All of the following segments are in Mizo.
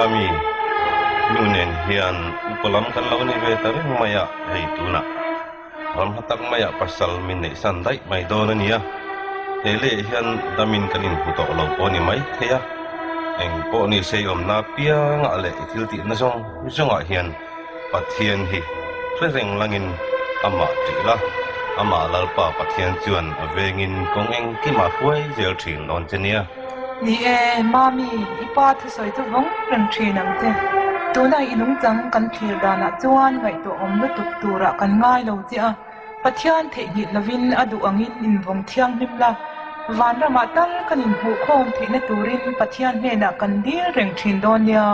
Mami, nu nen hian upa lam kan lo ni ve ta reng mai a, hei tunah ram hla tak maiah pasal min neihsan daih mai dawn a nia. He leh hian damin kan inhmu tawh lo pawh a ni mai thei a, eng pawh ni sei awmna piangah leh i thil tihna zawng zawngah hian Pathian hi hre reng langin amah ṭih la, amah Lalpa Pathian chuan a vengin kawng engkimah hruai zel ṭhin dawn che nia. Ni e, Mami, i pa thusawi chu vawng reng ṭhin ang che. Tuna i nungchang kan thlir danah chuan ngaihtuahawm lutuk turah kan ngai lo che a, Pathian theihnghilh lovin a duh angin invawng thianghlim la, vanramah tal kan inhmuhkhawm theihna turin Pathian hnenah kan dil reng thin dawn nia.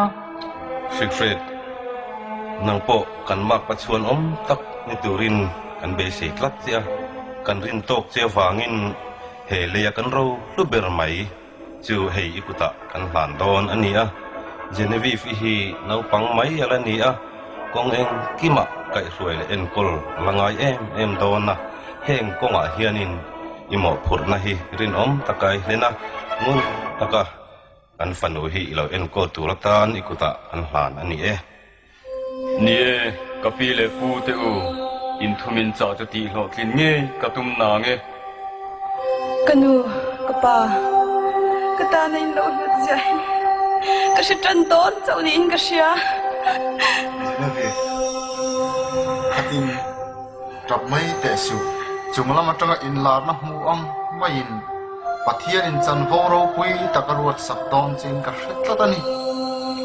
Siegfried, nang pawh kan makpa chhuan awm tak ni turin kan beisei tlat che a, kan rin tawk che avangin he leia kan ro hlu ber mai. Chu hei i kutah kan hlan dawn a ni a, Genevieve i hi naupang mai a la ni a, kawng engkimah kaihhruai leh enkawl a la ngai em em dawn a, heng kawngah hianin i mawhphurhna hi rinawm taka i hlen a, ngun taka kan fanu hi i lo enkawl tur atan i kutah kan hlan a ni e. Ni e, ka pi leh pu te u, inthumin chah chu tih hlawhtlin ngei ka tum nang e. Ka nu, ka pa, ka tana in lo hlut ziah hi ka hre tan dawn chauh niin ka hria. Genevieve, khatin tap mai teh suh, chung lam atanga inlarna hmu ang maiin Pathianin chanvo ropui tak a ruatsak dawn chin ka hre tlat a ni.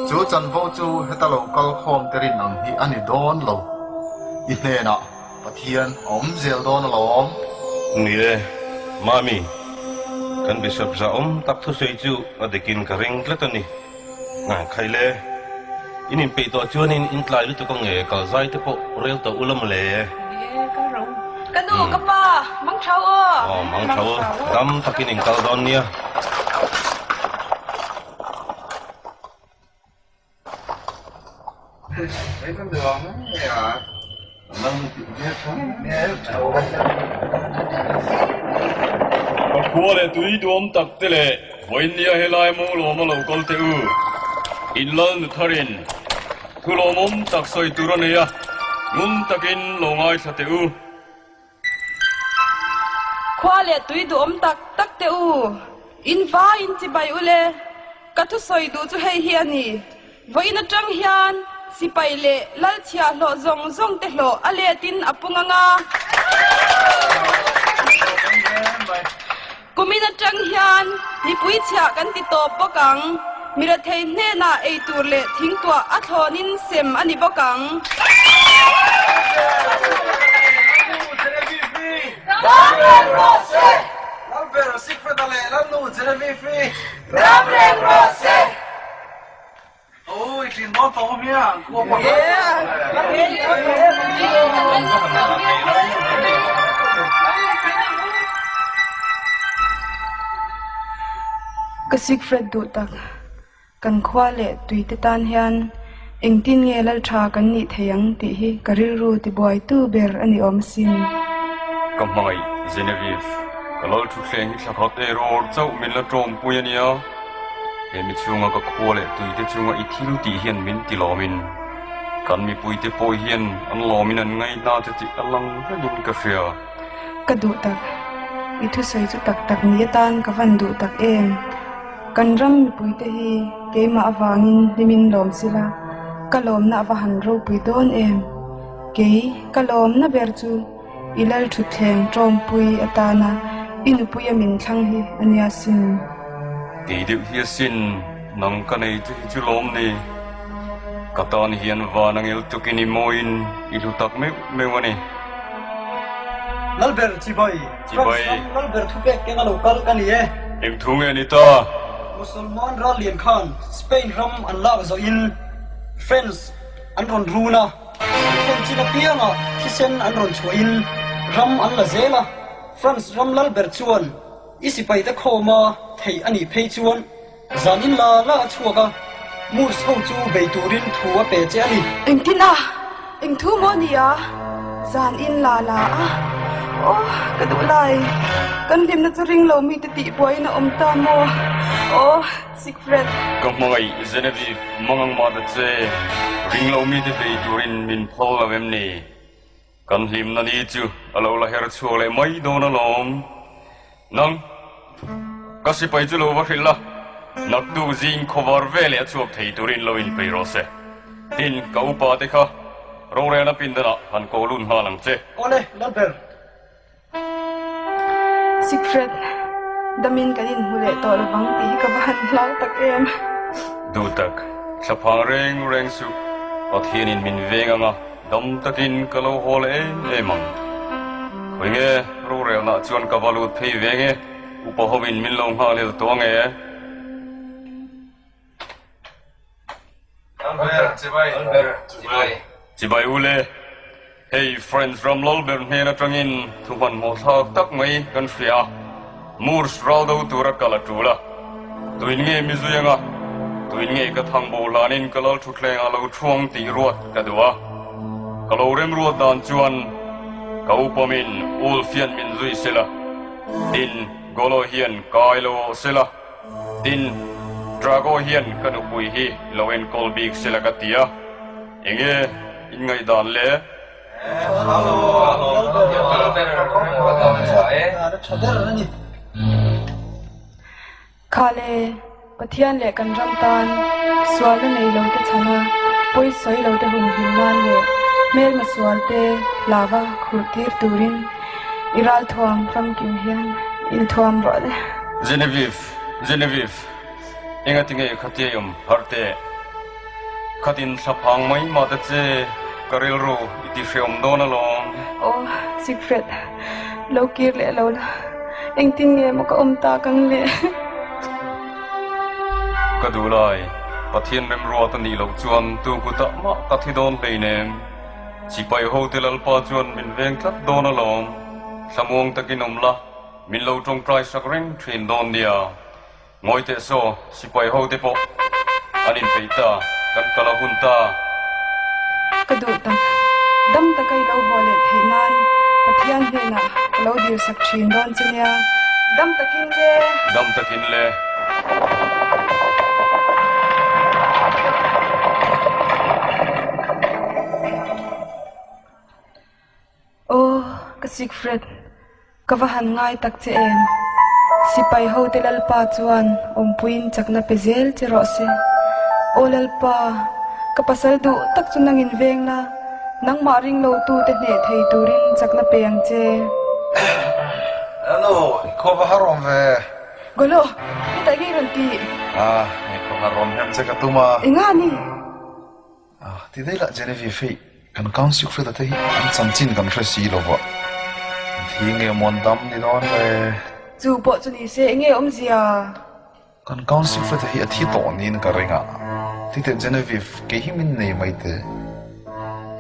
Chu chanvo chu heta lo kal khawm te rin ang hi a ni dawn lo. I hnenah Pathian a awm zel dawn alawm. Ni e, Mami, kan Bishop zahawm tak thusawi chu a dikin ka ring tlat a ni. Khaile, in inpeih tawh chuanin in tlai lutuk ang e, kal zai te pawh rel tawh ula mawle. Ni e, kal ro. Ka nu, ka pa, mang thau aw. Aw, mang thau, dam takin in kal dawn nia. Ka khua leh tui duam tak te leh vawiinnia helai mo lawm a lo kal teh u. In lal nu tharin thu lawmawm tak sawi tur a nei a, ngun takin lo ngaithla teh u. Khua leh tui duhawm tak tak teh u, in vaiin chibai u le. Ka thusawi duh chu hei hi a ni, vawiin atang hian sipai leh lalchhiah hlawh zawng zawng te hlawh a letin a pung ang a. Kumin atang hian mipui chhiah kan ti tawp bawk ang. Mirathei hnenah ei tur leh thingtuah a thlawnin sem a ni bawk ang. Ka Siegfried duh tak, kan khua leh tuite tan hian engtin nge lal tha kan nih thei ang tih hi ka rilru tibuaitu ber a ni awm asin. Ka hmangaih Genevieve, ka lal thutthleng hi thla khat erawh chauh min la tawmpui a nia. He mi chhunga ka khua leh tuite chunga i thil tih hian min ti lawmin, kan mipuite pawh hian an lawmin an ngaihna che tih a lang rengin ka hria. Ka duh tak, i thusawi chu tak tak ni atan ka van duh tak em? Kan ram mipuite hi keimah avangin hlimin lawm sila, ka lawmna a va han ropui dawn em? Kei ka lawmna ber chu I lal thutthleng tawmpui atana i nupuia min thlang hi a nia sin. Kei deuh hi asin, nang ka nei che hi chu lawm ni. Ka tan hian van a ngel tukin i mawiin i hlu tak meuh meuh a ni. Lalber Chibai, France ram Lalber thupek keng a lo kal ka ni e. Eng thu nge ni ta? Musulman ral lian khan Spain ram an lak zawhin France an rawn run a. An thlen chin apiangah thisen an rawn chhuahin ram an la zel a, France ram lal ber chuan i sipaite khawma thei a nih phei chuan zan in la la a chhuak a, Moors ho chu bei turin thu a pe che a ni. Engtin a? Eng thu maw ni a? Zan in la la a? Aw, ka duh lai. Kan hlimna chu ring lo mite tih buaiin a awm ta maw? Aw, Siegfried. Ka hmangaih Genevieve mangang mah ta che, ring lo mite bei turin min phal lo em ni? Kan hlimna ni chu a lo la her chhuak leh mai dawn alawm. Nang, ka sipai chu lo va hrilh la, naktuk zing khawvar ve leh a chhuak thei turin lo inpei rawh se. Tin, ka upa te kha rorelna pindanah han ko lut nghal ang che. Awle, Lalber. Siegfried, damin kan inhmu leh tawh lovang tih hi ka va han hlau tak em. Duhtak, thlaphang reng reng suh, Pathianin min veng ang a, dam takin ka lo haw leh em em ang. Khawi nge, rorelnah chuan ka va lut phei ve nge, upa hovin min lo nghakhlel tawh ang e. Chibai u le, hei French ram lal ber hnen atangin thu hmanhmawh thlak tak mai kan hria a, Moors ral do tura kal a tul a, tuin nge mi zui anga, tuin nge ka thang bo hlanin ka lal thutthleng ah lo thuang tih ruat ka duh a, ka lo remruat dan chuan ka upamin Ulf hian min zui sela, tin Golo hian kai lo awh sela. Tin, Drago hian ka nupui hi lo enkawl bik sela ka ti a, enge in ngaihdan le? Kha le, Pathian leh kan ram tan sualna nei lo te chhana pawi sawi lo te humhim nan leh hmelma sual te hlava khurh tir turin i ralthuam famkim hian inthuam rawh le. Genevieve, Genevieve, engati nge khatia i awm har teh? Khatin thlaphang mai mah ta che, ka rilru i ti hreawm dawn alawm. Aw, Siegfried, lo kir leh lo la, engtin nge maw ka awm tak ang le? Ka duh lai, Pathian remruat a nih loh chuan tu kutah mah ka thi dawn hleinem. Sipai hote Lalpa chuan min veng tlat dawn alawm. Thlamuang takin awm la. Min lo tawngtai sak reng thin dawn nia. Ngawi teh saw, sipai ho te pawh an inpeih ta, kan kal a hun ta. Ka duh tak, dam taka i lo haw leh theih nan Pathian hnenah ka lo dil sak thin dawn che nia. Dam takin le. Dam takin le. Aw, ka Siegfried, ka va han ngai tak che em? Sipai hote Lalpa chuan awmpuiin chakna pe zel che rawh se. Aw Lalpa, ka pasal duh tak chu nangin veng la, nangmah ring lo tute hneh thei turin chakna pe ang che. Hello, i khaw va har awm ve. Golo, hetah nge i rawn tih? Ah, i khaw har awm hem che ka tum a. Enga ni? Ti daih lah Genevieve hei kan Count Siegfried-a te hi an chanchin kan hre si lo va, an thi nge maw an dam ni dawn le? Chu pawh chu ni se enge awmzia? Kan Count Siegfried-a hi a thi tawh niin ka ring a, ti teh Genevieve kei hi min nei mai te,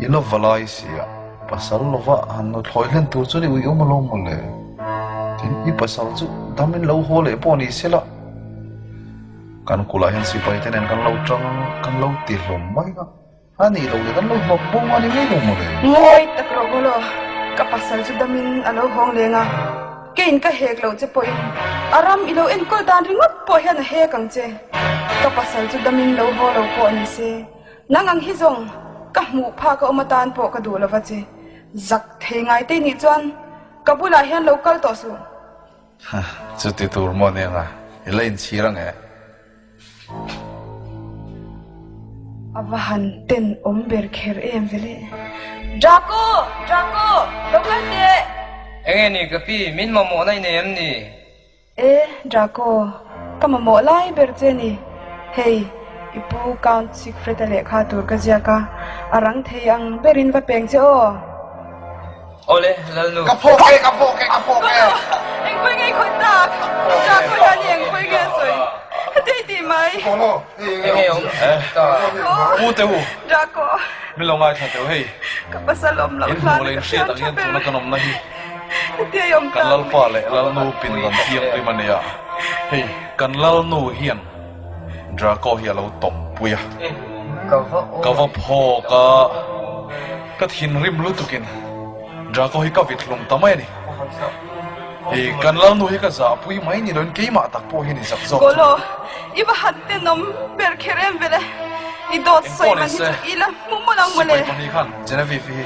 i la va lai si a, pasal lova han nuthlawi hlen tur chuan i uiawm alawm maw le? Tin i pasal chu damin lo haw leh pawh ni se la. Kan kulah hian sipai te nen kan lo tang ang a, kan lo ti hlawm mai a, a nih loh leh kan lo hnawk bawm a ni ngei lo maw le? Ngawi tak rawh Golo, ka pasal chu damin a lo hawng leng a, keiin ka hek loh che pawhin a ram i lo enkawl dan ringawt pawh hian a hek ang che. Ka pasal chu damin lo haw lo pawh ni se, nang ang hi zawng ka hmuh phak a awm atan pawh ka duh lova che. Zak thei ngai te nih chuan ka bulah hian lo kal tawh suh. Chuti tur maw nia nga, i la inchhir ang e. A va han ten awm ber kher em ve le. Draco! Draco! Lo kal teh! Enge ni ka pi, min mamawh na i nei em ni? E, Draco, ka mamawh lai ber che ni. Hei, i pu Count Siegfried-a lehkha tur ka ziak a, a rang thei ang berin va peng che aw. Awle, Lalnu. Ka phawk e, ka phawk e, ka phawk e. Engpui nge i khawih tak? Draco hian i engpui nge a sawi? Heti i tih mai. Enge awm ta? Pu te u. Draco. Min lo ngaithla teu hei. Ka pasal awm loh In hlan hmuh leh in hriat ang hian tuna kan awmna hi. Heti a i awm Kan tak. Lalpa leh Lalnu pindan thianghlim a nia. Hei, kan Lalnu hian Draco hi a lo tawp pui a. Ka va phawk a, ka thinrim lutukin Draco hi ka vit hlum ta mai a ni. Hei kan lalnu hi ka zahpui mai ni loin keimah tak pawh hian i zak zawk chu. Golo, i va han tenawm ber kher em vele, i dawt sawi man hi chu i la hmu mawlh ang mawle. Sipai pahnih khan Genevieve hi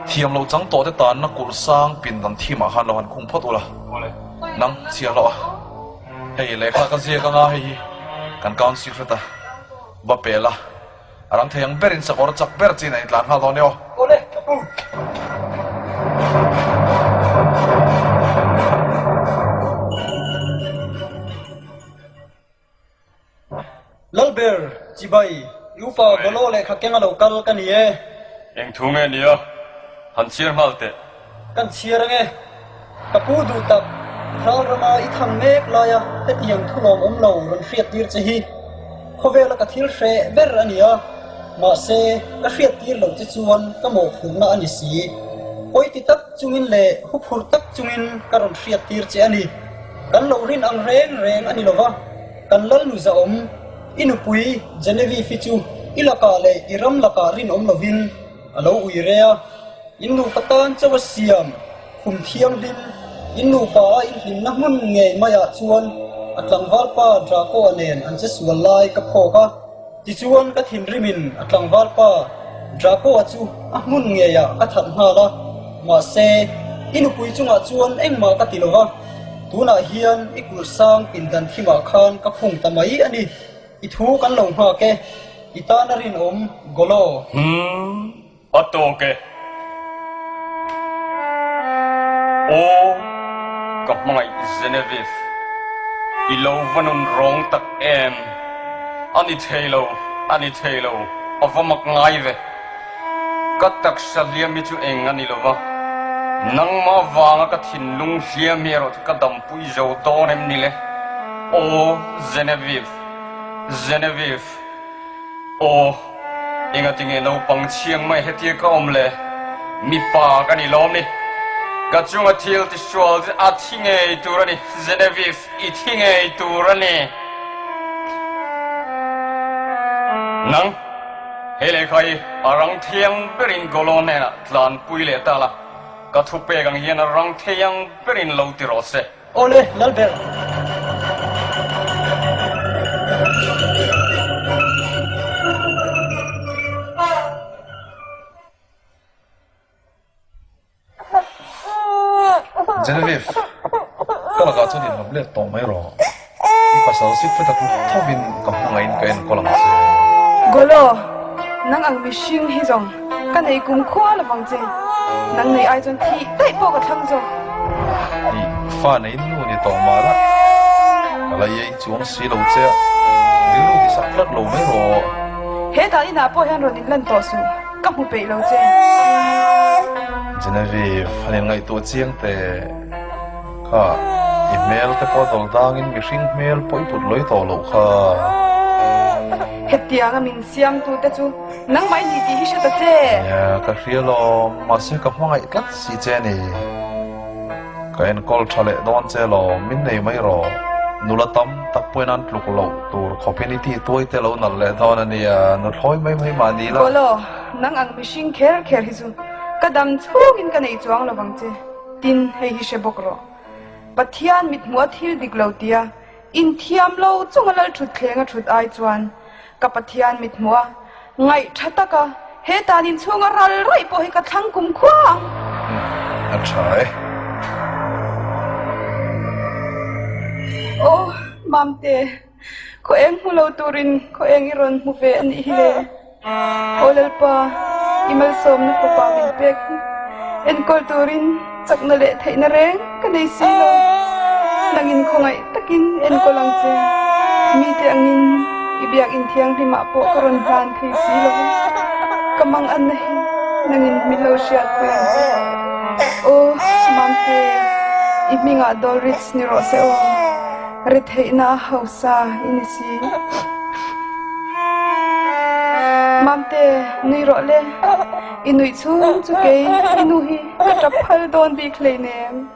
thiam loh chang tawh te tanna kulh sang pindan thimah khan lo han khung phawt ula, nang chhiar loh a. Hei lehkha ka ziak anga hei hi kan count secret a va pel a. A rang thei ang berin sakawr chak ber chin a intlan nghal dawn e aw. Awle, ka pu. Lalber, chibai, i upa Golo lehkha keng a lo kal ka ni e. Eng thu nge nia? Han chhiar nghal teh. Kan chhiar ange. Ka pu duh tak, ral rama i thang mek laia hetiang thu lawmawm lo rawn hriat tir che hi khawvela ka thil hreh ber a ni a, mahse ka hriat tir loh che chuan ka mawhphurhna a ni si. Pawi ti tak chungin leh huphurh tak chungin ka rawn hriat tir che a ni. Kan lo rin ang reng reng a ni lova, kan Lalnu zahawm, i nupui Genevieve hi chu i lakah leh i ram lakah rinawm lovin A lo ui re a, in nupa tan chauh a siam, khum thianghlim, in nupa a inhlimna hmun ngei maiah chuan a tlangval pa Draco-a nen an che sual lai ka phawk a. Tichuan ka thinrimin a tlangval pa Draco-a chu a hmun ngeiah ka that nghal a, mahse, i nupui chungah chuan engmah ka ti lo va, tunah hian i kulh sang pindan thimah khan ka khung ta mai a ni. I thu kan lo nghak e, i tan a rinawm Golo. Humm, a tawk e. Aw, ka hmangaih Genevieve, i lo va nun rawng tak em? A ni thei lo, a ni thei lo, a va mak ngai ve. Ka taksa hliam hi chu eng a ni lo va, nangmah vanga ka thinlung hliam hi erawh chu ka dampui zo dawn em ni le? Aw, Genevieve, Genevieve, aw, engatinge naupang chhiang mai hetia ka awm le? Mipa ka ni lawm ni. Ka chunga thil tisual chu a thi ngei tur a ni, Genevieve, i thi ngei tur a ni. Nang, hei lehkha hi a rang thiang berin Golo hnenah tlanpui leh ta la, ka thupek ang hian a rang thiang berin lo ti rawh se. Awle, Lalber. Genevieve, ka lakah chuan inlawm let tawh mai rawh. I pasal sik feta tluk thovin ka hmangaihin ka enkawl ang che. Golo, nang ang mihring hi zawng ka nei kum khua lovang che. Nang nei ai chuan thih daih pawh ka thlang zawk. I fa nei nu ni tawh mah la, ka la iai chuang si lo che a, rilru ti sak tlat lo mai rawh. He dan inah pawh hian rawn inlan tawh suh, ka hmu peih lo che. Genevieve, han inngaihtuah chiang teh. Kha, i hmel te pawh dawr dangin mihring hmel pawh i put lawi tawh loh kha. Hetianga min siamtute chu nangmah i ni tih hi hre ta che. Nia, ka hria lawm, mahse ka hmangaih tlat si che ni. Ka enkawl tha leh dawn che lawm, min nei mai rawh. Nula tam tak pawhin an tluk loh tur khawpin i ti tuai te lo nalh leh dawn a nia, nuthlawi mai mai mah ni la. Bawlaw, nang ang mihring kher kher hi chu ka dam chhungin ka nei chuang lovang che. Tin, hei hi hre bawk rawh. Pathian mithmuh a thil dik lo tia inthiam lo chunga lal thut thleng a thut ai chuan ka Pathian mithmuh a ngaih tha taka he tan inchhunga ral raih pawh hi ka thlang kum khua ang. A tha e. Aw, Mamte. Khaw eng hmu lo turin khaw eng i rawn hmu ve a nih hi le. Aw Lalpa, i malsawmna fapa min pek hi enkawl turin chakna leh theihna reng ka nei si lo. Nangin khawngaih takin enkawl ang che. Mite angin i biakinn thianghlimah pawh ka rawn hlan thei si lo va, ka manganna hi nangin min lo hriatpui ang che. Aw Mamte, i hmingah Dolrich ni rawh se aw. Retheihna a hausa i ni si. Mamte, nui rawh le. I nuih chhung chu kei i nu hi ka tap phal dawn bik hleinem.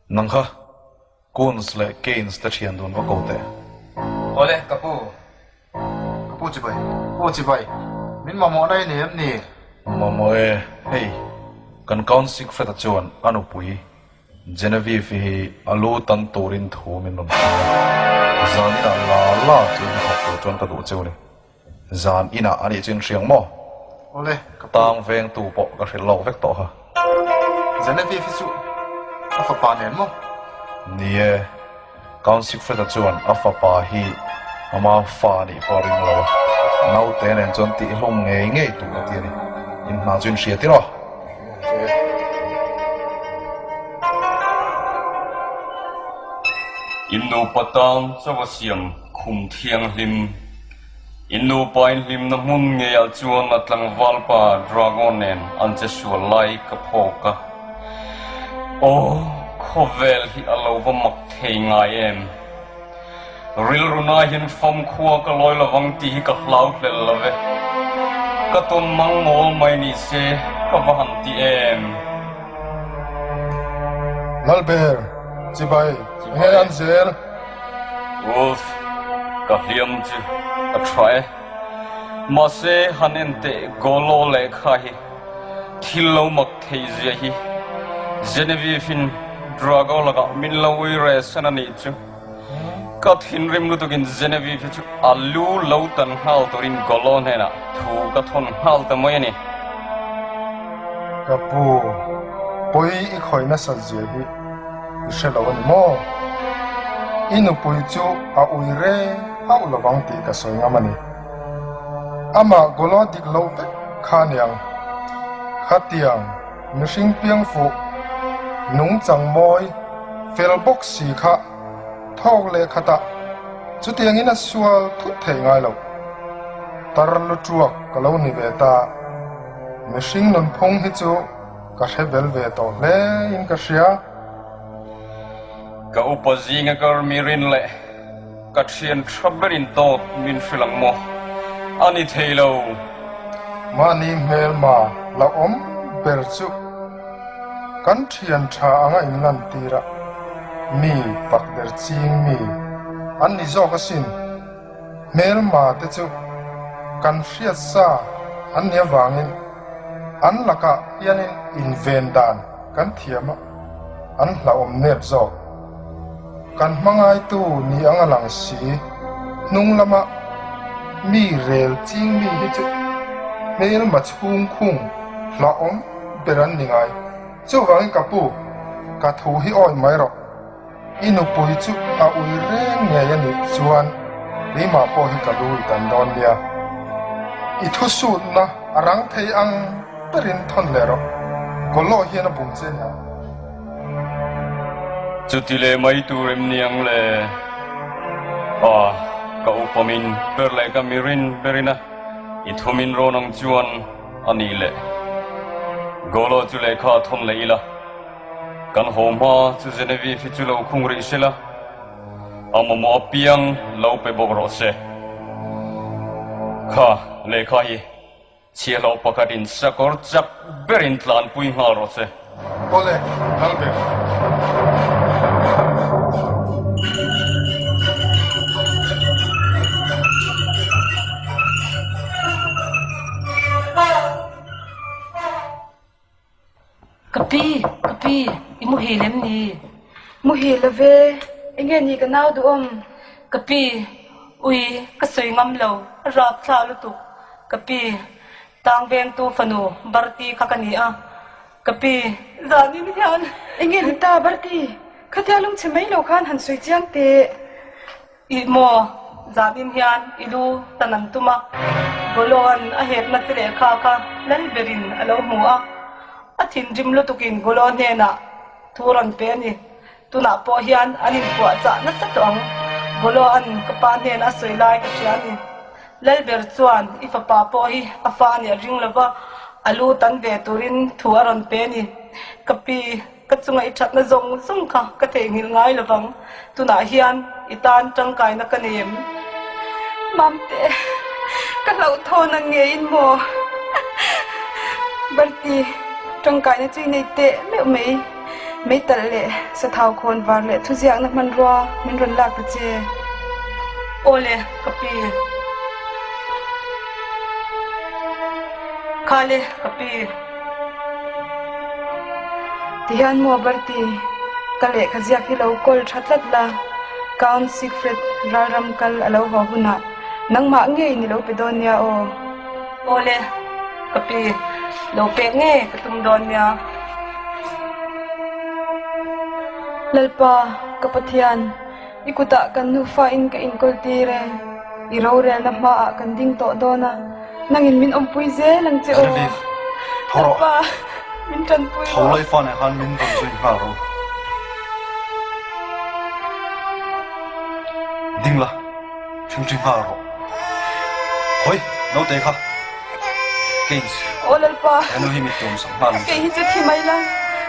Nang kha Coons leh Canes te thian dun va ko teh. Awle, ka pu. Ka pu chibai, pu chibai, min mamawhna i nei em ni? Mamawh e, hei, kan Count Siegfried-a chuan a nupui Genevieve hi a lu tan turin thu min rawn hrilh a, zan inah la la chu hnathawk tur chuan ka duh cheu ni. Zan inah a nih chu in hriang maw? Awle, ka pu. Tang vengtu pawh ka hrilh lawk vek tawh kha. Genevieve hi chu a fapa nen maw? Ni e, Count Siegfried-a chuan a fapa hi ama fa a nih pawh a ring lo a, naute nen chuan tihhlum ngei ngei tur a ti a ni. In hna chu in hria tir aw? In nupa tan chaw a siam khum thianghlim. In nupa inhlimna hmun ngeiah chuan a tlangval pa Drago nen an che sual lai ka phawk a. Aw, khawvel hi a lo va mak thei ngai em? Rilru na hian famkhua ka lawi lovang tih hi ka hlau hlel lo ve. Ka tawn mang mawl mai ni se ka va han ti em? Lalber, chibai, enge an zel? Wolf, ka hliam chu a tha e. Mahse, han en teh Golo lehkha hi thil lo mak thei zia hi. Genevieve-in Drago lakah min lo ui re san a nih chu. Ka thinrim lutukin Genevieve hi chu a lu lo tan nghal turin Golo hnenah thu ka thawn nghal ta mai a ni. Ka pu, pawi i khawih nasat zia hi i hre lo a ni maw? I nupui chu a ui re hauh lovang tih ka sawi ngam a ni. Amah Golo dik lo vek kha aniang. Khatiang mihring piang fuh, nungchang mawi, fel bawk si kha thawk leh khatah chutiangin a sual thut thei ngai lo. Tar lutuak ka lo ni ve ta. Mihring nunphung hi chu Ka hre bel ve tawh hle in ka hria. Ka upa zinga ka mi rin leh ka thian tha berin dawt min hrilh ang maw? A ni thei lo. Mahni hmelma la awm ber chu kan thian tha anga in lan tir a, mi pak der ching mi an ni zawk asin. Hmelma te chu kan hriat sa an nih avangin an lakah hianin inven dan kan thiam a, an hlauhawm nep zawk. Kan hmangaitu ni ang a lang si, hnung lama mi rel ching mi hi chu hmelma chhung khung hlauhawm ber an ni ngai. Chuvangin ka pu, ka thu hi awih mai rawh. I nupui chu a ui reng ngei a nih chuan keimah pawh hi ka lu i tan dawn nia. I thusutna a rang thei ang berin thawn leh rawh. Kawlawh hian a bum che nia. Chuti leh mai tur em ni ang le? Pa, ka upamin ber leh ka mirin berin a i thumin rawn ang chuan a nih leh. Golo chu lehkha a thawn leh ila. Kan haw hma chu Genevieve hi chu lo khung rih se la, a mamawh apiang lo pe bawk rawh se. Kha lehkha hi chhiahhlawh pakhatin sakawr chak berin tlanpui nghal rawh se. Awle, kal ber. Ka pi, ka pi, i muhil em ni? Muhil lo ve, enge ni ka nau duhawm? Ka pi, ui, ka sawi ngam lo, a rap thla lutuk. Ka pi, tang vengtu fanu Barti kha ka ni a. Ka pi, zanin hian. Enge ni ta Barti, khatia lungchhe mai lo khan han sawi chiang teh. Ih maw, zanin hian i lu tan an tum a, Goloan a hepna che lehkha kha lal berin a lo hmu a, a thinrim lutukin Golo hnenah thu rawn pe a ni. Tunah pawh hian an inpuahchah nasa tawh ang, Goloan ka pa hnena a sawi lai ka hria a ni. Lal ber chuan i fapa pawh hi a fa a nih a ring lova, a lu tan ve turin thu a rawn pe a ni. Ka pi. Ka chunga i thatna zawng zawng kha ka theihnghilh ngai lovang. Tunah hian i tan tangkaina ka nei em? Mamte, ka hlauhthawn ang ngeiin maw? Barti, tangkaina chu i nei teh meuh mai. Meitalh leh sathau khawn var leh thuziakna hmanrua min rawn lak ta che. Awle, ka pi. Kha. Khale, ka pi. Tihian maw Bertie, ka lehkha ziak hi lo kawl tha tlat la, Count Siegfried ralram kal a lo haw hunah nangmah ngei ni lo pe dawn nia aw. Awle, ka pi, lo pek ngei ka tum dawn nia. Lalpa, ka Pathian, i kutah kan nufa in ka inkawl tir e. I rorelna hmaah kan ding tawh dawn a, nangin min awmpui zel ang che aw. Genevieve, tho rawh. Lalpa, min tanpui Tho rawh. la i fa nen khan min rawn zui nghal rawh. Ding la. Ṭhingṭhi nghal rawh. Hawi, naute kha. Keynes. Aw Lalpa. He nu hi mi tuam sak nghal ang che. Kei hi chu thi mai la,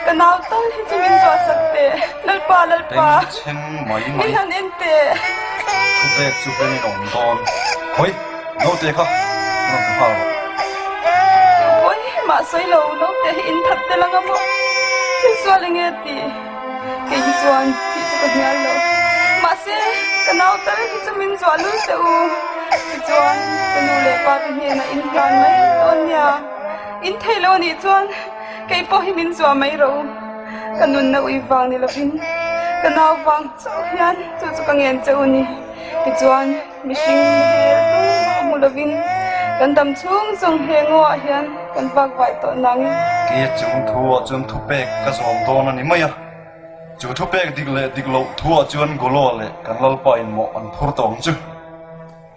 ka nau tal hi chu min zuah sak teh. Lalpa, Lalpa. Beng chheng mai mai. Min han en teh. Thupek chu hlen in a awm dawn. Hawi, naute kha. Rawn ti nghal rawh. Pawi mah sawi lo, naute hi in that tel anga maw? Thil sual enge tih? Kei hi chuan tih chu ka hnial lo. Mahse, ka nau tal hi chu min zuah lul teh u. Tichuan, ka nu leh pa te hnenah in hlan mai dawn nia. In thei lo anih chuan kei pawh hi min zuah mai rawh u. Ka nunna ui vang ni lovin ka nau vang chauh hian chu chu ka ngen che u ni. Tichuan, Mihring hmel tumah hmu lovin kan dam chhung zawng he ngaw-ah hian kan vak vai tawh nang. Keia chung thu-ah chuan thupek ka zawm dawn a ni mai a, chu thupek dik leh dik loh thu-ah chuan Goloa leh kan Lalpa in mawh an phur tawh ang chu.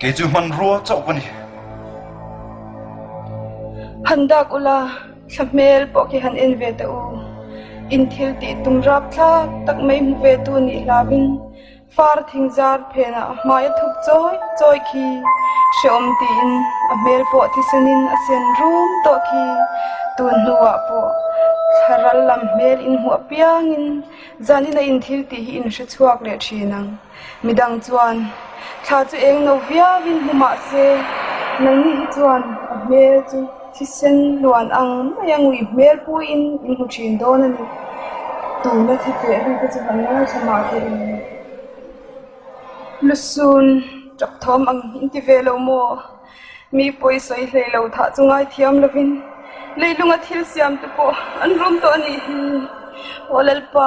Kei chu hmanrua chauh ka ni. Han dak ula, thla hmel pawh khi han en ve teh u. In thil tih tum rapthlak tak mai hmu ve tu nih hlauin Far thingzar phenah hmai a thup chawi chawi khi hrehawm tiin a hmel pawh thisenin a sen rum tawh khi. Tun hnuah pawh thlaral lam hmel inhmuh apiangin zanin a inthil tih hi in hre chhuak leh thin ang. Midang chuan thla chu eng no viauin hmu mah se nangni hi chuan a hmel chu thisen luan ang mai a ngui hmel puiin in hmu thin dawn a ni. Tuna thi teh ri te chu han ngaithla mah teh u. Lusun, tap thawm ang in ti ve lo maw? Mi pawi sawi hlei lo thah chu ngaithiam lovin leilunga thil siam te pawh an rum tawh a nih hi. Aw Lalpa,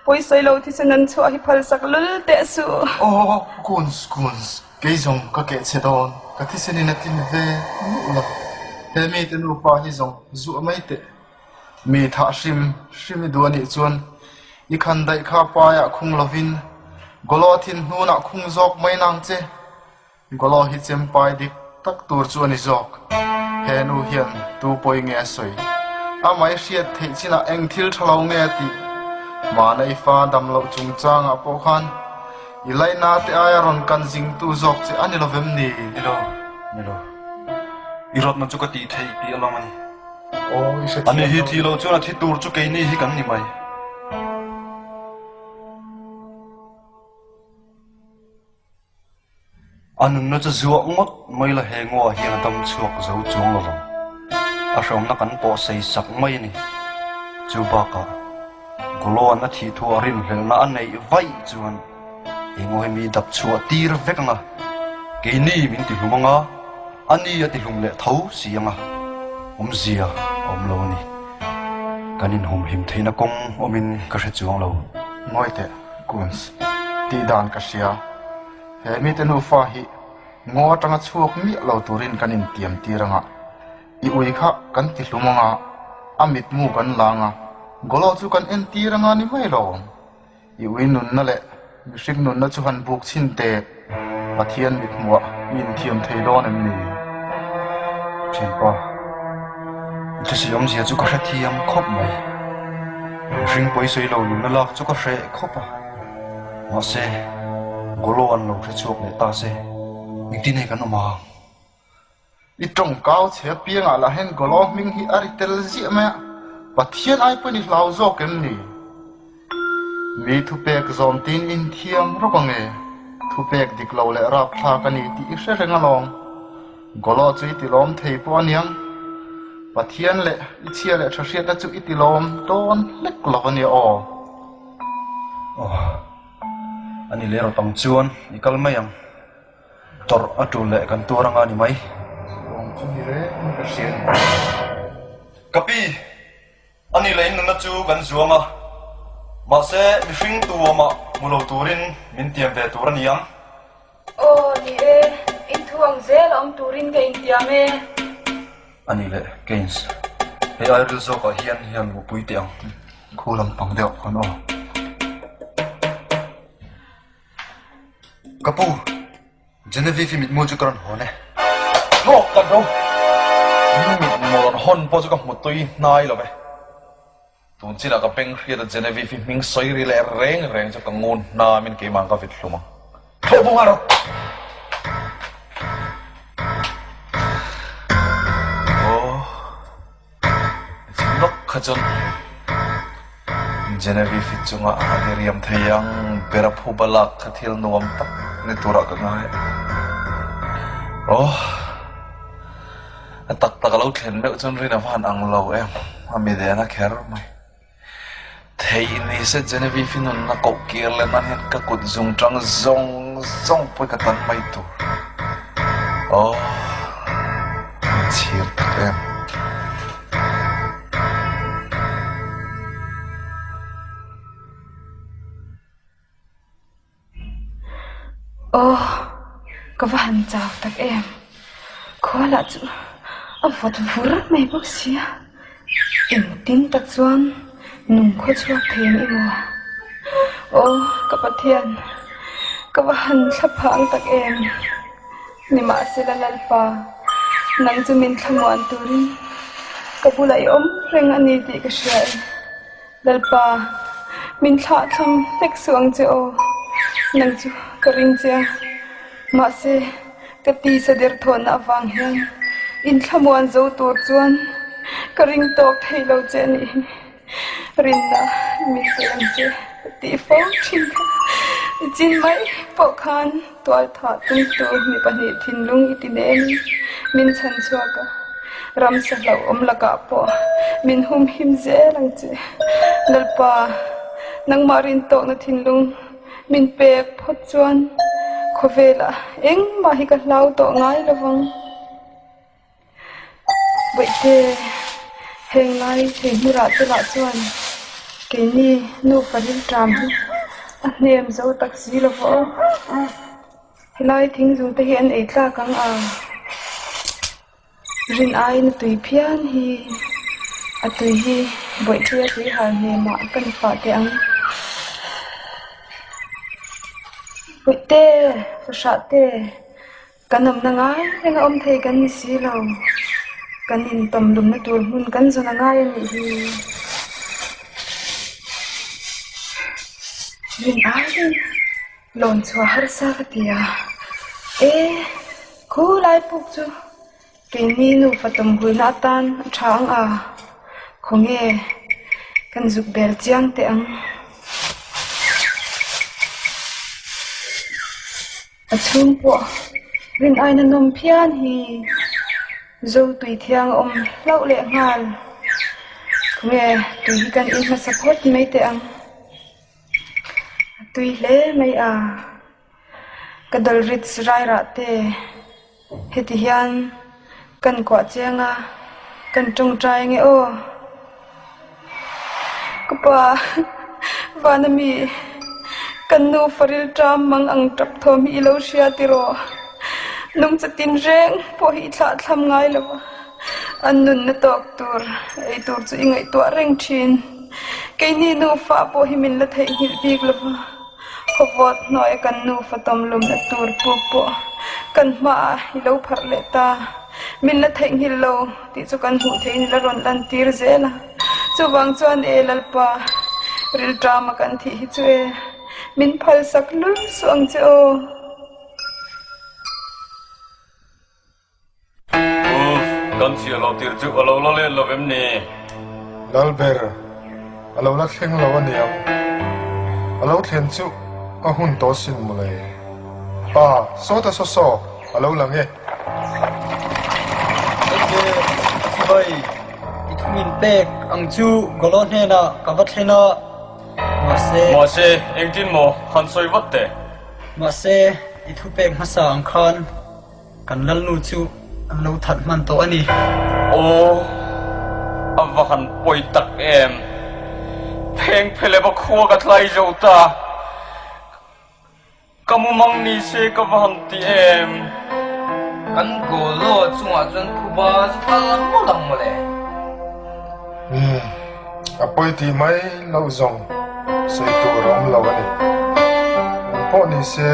pawi sawi lo thisen an chhuah hi phalsak lul teh suh. Aw, Guns, Guns, Kei zawng ka keh chhe dawn, ka thisen in a tlin ve meuh lo. He mite nupa hi zawng zuah mai teh. Mi thah hrim hrim i duh anih chuan i khan daih kha paiah khung lovin Golo thin hnunah khung zawk mai nang che. Golo hi chempai dik tak tur chu a ni zawk. He nu hian tu pawi nge a sawi? Amah i hriat theih chinah eng thil tha lo nge a tih? Mahna i fa dam loh chungchangah pawh khan I laina te aia rawn kan zingtu zawk che a ni lo vem ni? Ni lo, ni lo. I rawtna chu ka tih theih piah lam a ni. Aw, i hrethiam lo. Ani hi thi lo chuan a thi tur chu keini hi kan ni mai. A nunna chu zuah ngawt mai la he ngaw ah hian a dam chhuak zo chuang lo vang. A hreawmna kan pawh sei sak mai a ni. Chu bakah Goloan a thih thu a rinhlelhna a neih vaih chuan he ngaw hi mi dap chhuah tir vek ang a, keini min ti hlum ang a, a ni a ti hlum leh tho si ang a, awmzia a awm lo a ni. Kan inhumhim theihna kawng awmin ka hre chuang lo. Ngawi teh, Kunz, tih dan ka hria. He mite nufa hi ngaw atanga chhuak miah lo turin kan intiam tir anga, i ui kha kan ti hlum anga, a mitmu kan lang a, Golo chu kan entir anga ni mai lo. I ui nunna leh mihring nunna chu han buk chhin teh, Pathian mithmuah i inthiam thei dawn em ni? Thianpa, i thusawi awmzia chu ka hrethiam khawp mai. Mihring pawisawi lo nunna lak chu ka hreh khawp a. Mahse, Golo an lo hre chhuak leh ta se, engtin nge kan awm ang? I tawngkau chhe apiangah lah hian Golo hming hi a ri tel ziah mai a, Pathian ai pawhin i hlau zawk em ni? Mi thupek zawm tiin i inthiam rawk ang e, thupek dik lo leh rapthlak a ni tih i hre reng alawm. Golo chu i tilawm thei pawh a niang. Pathian leh i chhia leh tha hriatna chu i tilawm dawn hlek lo a nia aw. Aw, a ni leh rawt ang chuan i kal mai ang. Tawrh a tul leh kan tuar anga ni mai. chu ni rengin ka hria a ni. Ka pi, a ni leh in nunna chu kan zuang a, mahse mihring tu awmah hmu lo turin min tiam ve tur a ni ang. Aw, ni e, in thu ang zel a awm turin ka intiam e. A ni leh, Keynes, hei ai ril zawkah hian hian luhpui teh ang. Khu lampang deuh khawn aw. Ka pu, Genevieve i mitmu chu ka rawn hawn e. Hlawk tak ro! In mitmu rawn hawn pawh chu ka hmu tui hnai lo ve. Tun chinah ka beng hriat a Genevieve i hming sawi ri leh reng reng chu ka ngun hnamin keimah ka vit hlum ang. Thlawh bung a rawh! Aw, chin lawk kha chuan Genevieve i chunga a diriam thei ang ber a phuba lak kha thil nuam tak ni turah ka ngai a. Aw, a tak tak a lo thlen meuh chuan rin a van ang lo em, a mi den a kher mai. Theih ni se Genevieve i nunna koh kir leh nan hian ka kut zung tang zawng zawng pawh ka tan mai tur. Aw, min chhir tak em. Aw, ka va han chau tak em. Khua lah chu a vawt vur mai bawk sia. Engtin tak chuan nung khaw chhuak thei ang emaw. Aw, ka Pathian, ka va han thla phang tak em. Nimahsela Lalpa, nang chu min thlamuan turin ka bulah i awm reng a ni tih ka hria e. Lalpa, min thlah thlam hlek suh ang che aw, nang chu ka ring che a, mahse ka tisa derthawnna avang hian inthlamuan zo tur chuan ka ring tawk thei lo che a nih hi. Rinna min pe ang che ka tih fo thin kha. I chin mai pawh khan tual thah tumtu mi pahnih thinlung i ti nenin min chhan chhuak a. Ramsa hlauhawm lakah pawh min humhim zel ang che. Lalpa, nangmah rintawkna thinlung min pek phawt chuan khawvelah engmah hi ka hlau tawh ngai lo vang. Bawihte, heng lai thei hmurah te lah chuan keini nufa rilṭam hi a hnem zo tak si lo va aw. Helai thingzung te hi an ei tlak ang a, rin aiin a tui phian hi a tui hi bawihpui a tui hal hnemah kan fah teh ang. Bawihte, fahrah te, kan awmna ngai reng a awm thei kan ni si lo, kan intawm lumna tur hmun kan zawn a ngai a nih hi. Rin aiin. Lawn chhuah harsa ka ti a, e, khu lai puk chu keini nufa tawmhulna atan a tha ang a, khawnge kan zuk bel chiang teh ang. A chhung pawh rin aina nawm phian hi Zo tui thiang a awm hlauh leh nghal, khawnge tui hi kan in hmasa phawt mai teh ang. A tui hle mai a, ka dal rit rai rah te heti hian kan kuah chiang a, kan tawngtai ange aw. Ka pa vana mi kan nu faril ṭam mang ang ṭap thawm hi i lo hria tiraw? Nungcha tin reng pawh hi i thlah thlam ngai lo va, an nunna tawk tur ei tur chu i ngaihtuah reng ṭhin. Keini nufa pawh hi min la theihnghilh bik lo va, khawvawt hnuaia kan nufa tawmlumna tur puk pawh kan hmaah i lo pharh leh ta. Min la theihnghilh lo tih chu kan hmuh theihin i la rawn lantir zel a. Chuvang chuan e Lalpa, rilṭama kan thih hi chu e, min phalsak lul suh ang che aw. Uff, kan chhiah loh tir chu a lo la let lo em ni? Lalber, a lo la thleng lo a niang. A lo thlen chu a hun tawh sin mawle. Pa, sawta saw saw, a lo lang e. Enge chibai i thu min pek ang chu Golo hnenah ka va thlen a, mahse. Mahse, engtin maw han sawi vat teh? Mahse, i thu pek hmasa ang khan. Kan Lalnu chu an lo that hman tawh a ni. Aw, a va han pawi tak em! Pheng phelep a khua ka tlai zo ta. Ka mumang ni se ka va han ti em! Kan Golo chungah chuan phuba chu kal mawlh ang mawle. Umm, a pawi tih mai loh zawng sawi tur a awm lo a ni. Eng pawh ni se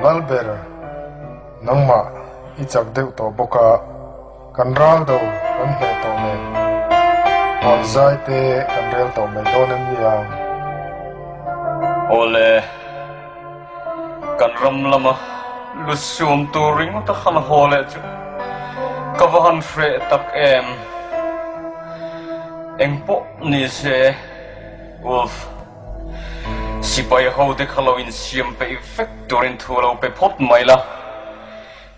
Lalber nangmah i chak deuh tawh bawk a, kan ral do kan hneh tawh nen hawn zai te kan rel tawh mai dawn em niang? Awle, kan ram lama lu suam tur ringawt a han haw leh chu ka va han hreh tak em. Eng pawh ni se, Wolf. Sipai ho te kha lo insiam peih vek turin thu lo pe phawt mai la,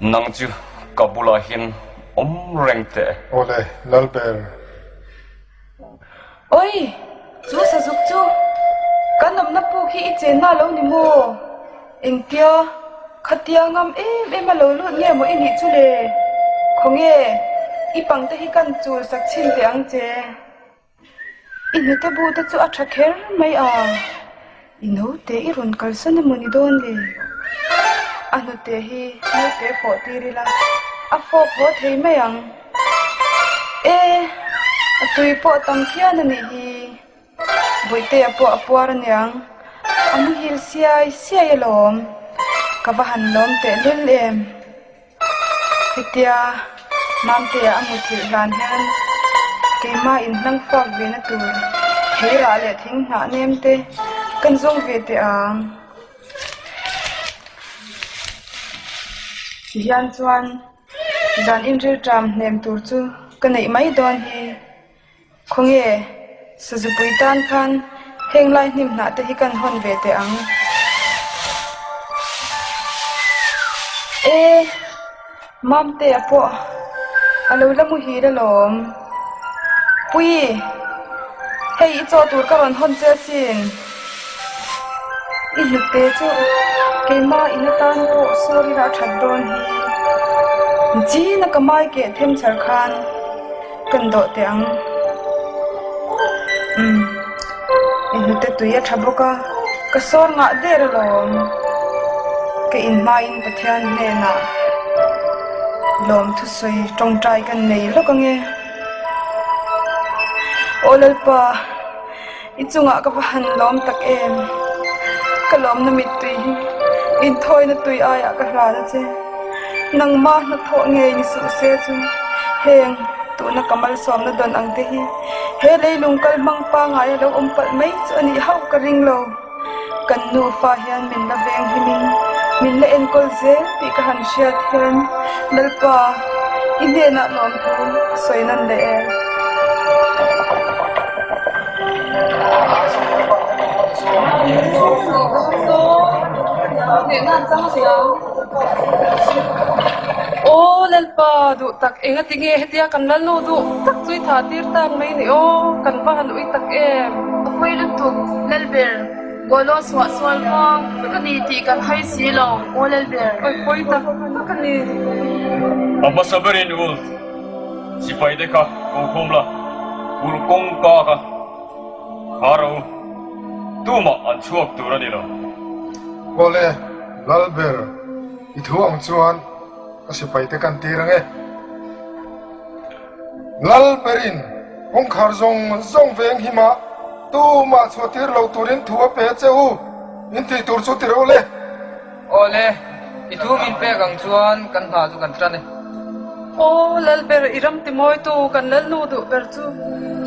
nang chu ka bulah hian awm reng teh. Awle, Lalber. Oi! Chu sazuk chu kan awmna puk hi i chenna lo ni maw? Engtia khatia ngam em em a lo lut nge maw i nih chu le? Khawnge i pangte hi kan chul sak chhin teh ang che. I hnute bu te chu a tha kher mai a, i naute i rawn kalsan emaw ni dawn le? A hnute hi naute fawh tir ila a fawk haw thei mai ang. E, a tui pawh a tam phian a nih hi. Bawihtea pawh a puar aniang, a muhil siai siai alawm. Ka va han lawm tehlul em. Hetia Mamtea a muthilh hlan hian keimah inhlang fak ve na tur theirah leh thing hnah nem te kan zawng ve teh ang. Tihian chuan zan inrilṭam hnem tur chu ka neih mai dawn hi. Khawnge, Sazupui tan khan heng lai hnim hnah te hi kan hawn ve teh ang. E, Mamtea pawh a lo la muhil alawm. Pui, hei i chaw tur ka rawn hawn che asin. I hnute chu keimah in atan pawh sorry lah that dawn hi. China ka mai keh them char khan. Kan dawh teh ang. Umm. I hnute tui a tha bawk a, ka sawr ngah der alawm. Ka inhmain Pathian hnenah lawm thusawi tawngtai kan nei lawk ange. Aw Lalpa, i chungah ka va han lawm tak em. Ka lawmna mittui hi inthawina tui aiah ka hlan a che. Nangmah hnathawh ngei ni suh se chu heng tuna ka malsawmna dawn ang te hi he leilung kal hmang pangai a lo awm palh mai chu a nih hauh ka ring lo. Kan nufa hian min la veng himin min la enkawl zel tih ka han hriat hian Lalpa i hnenah lawmthu ka sawi nan leh e. Aw Lalpa duh tak enga ti nge hetia kan Lalnu duh tak chu i tha tir tak mai ni aw kan va han ui tak em. A pawi lutuk Lalber Golo suah sual vang ka ni tih kan hai si lo aw Lalber. Awi pawi tak tak a ni. A hmasa berin Ulf sipai te kha ko khawm la, kulh kawngka kha kha ro tumah an chhuak tur a ni lo. Awle, Lalber, i thu ang chuan ka sipai te kan tir ange. Lalberin kawngkhar zawng zawng veng hima tumah chhuah tir lo turin thu a pe che u, in tih tur chu ti ro le. Awle, i thu min pek ang chuan kan hna chu kan tan e. Aw, Lalber, i ram timawitu kan Lalnu duh ber chu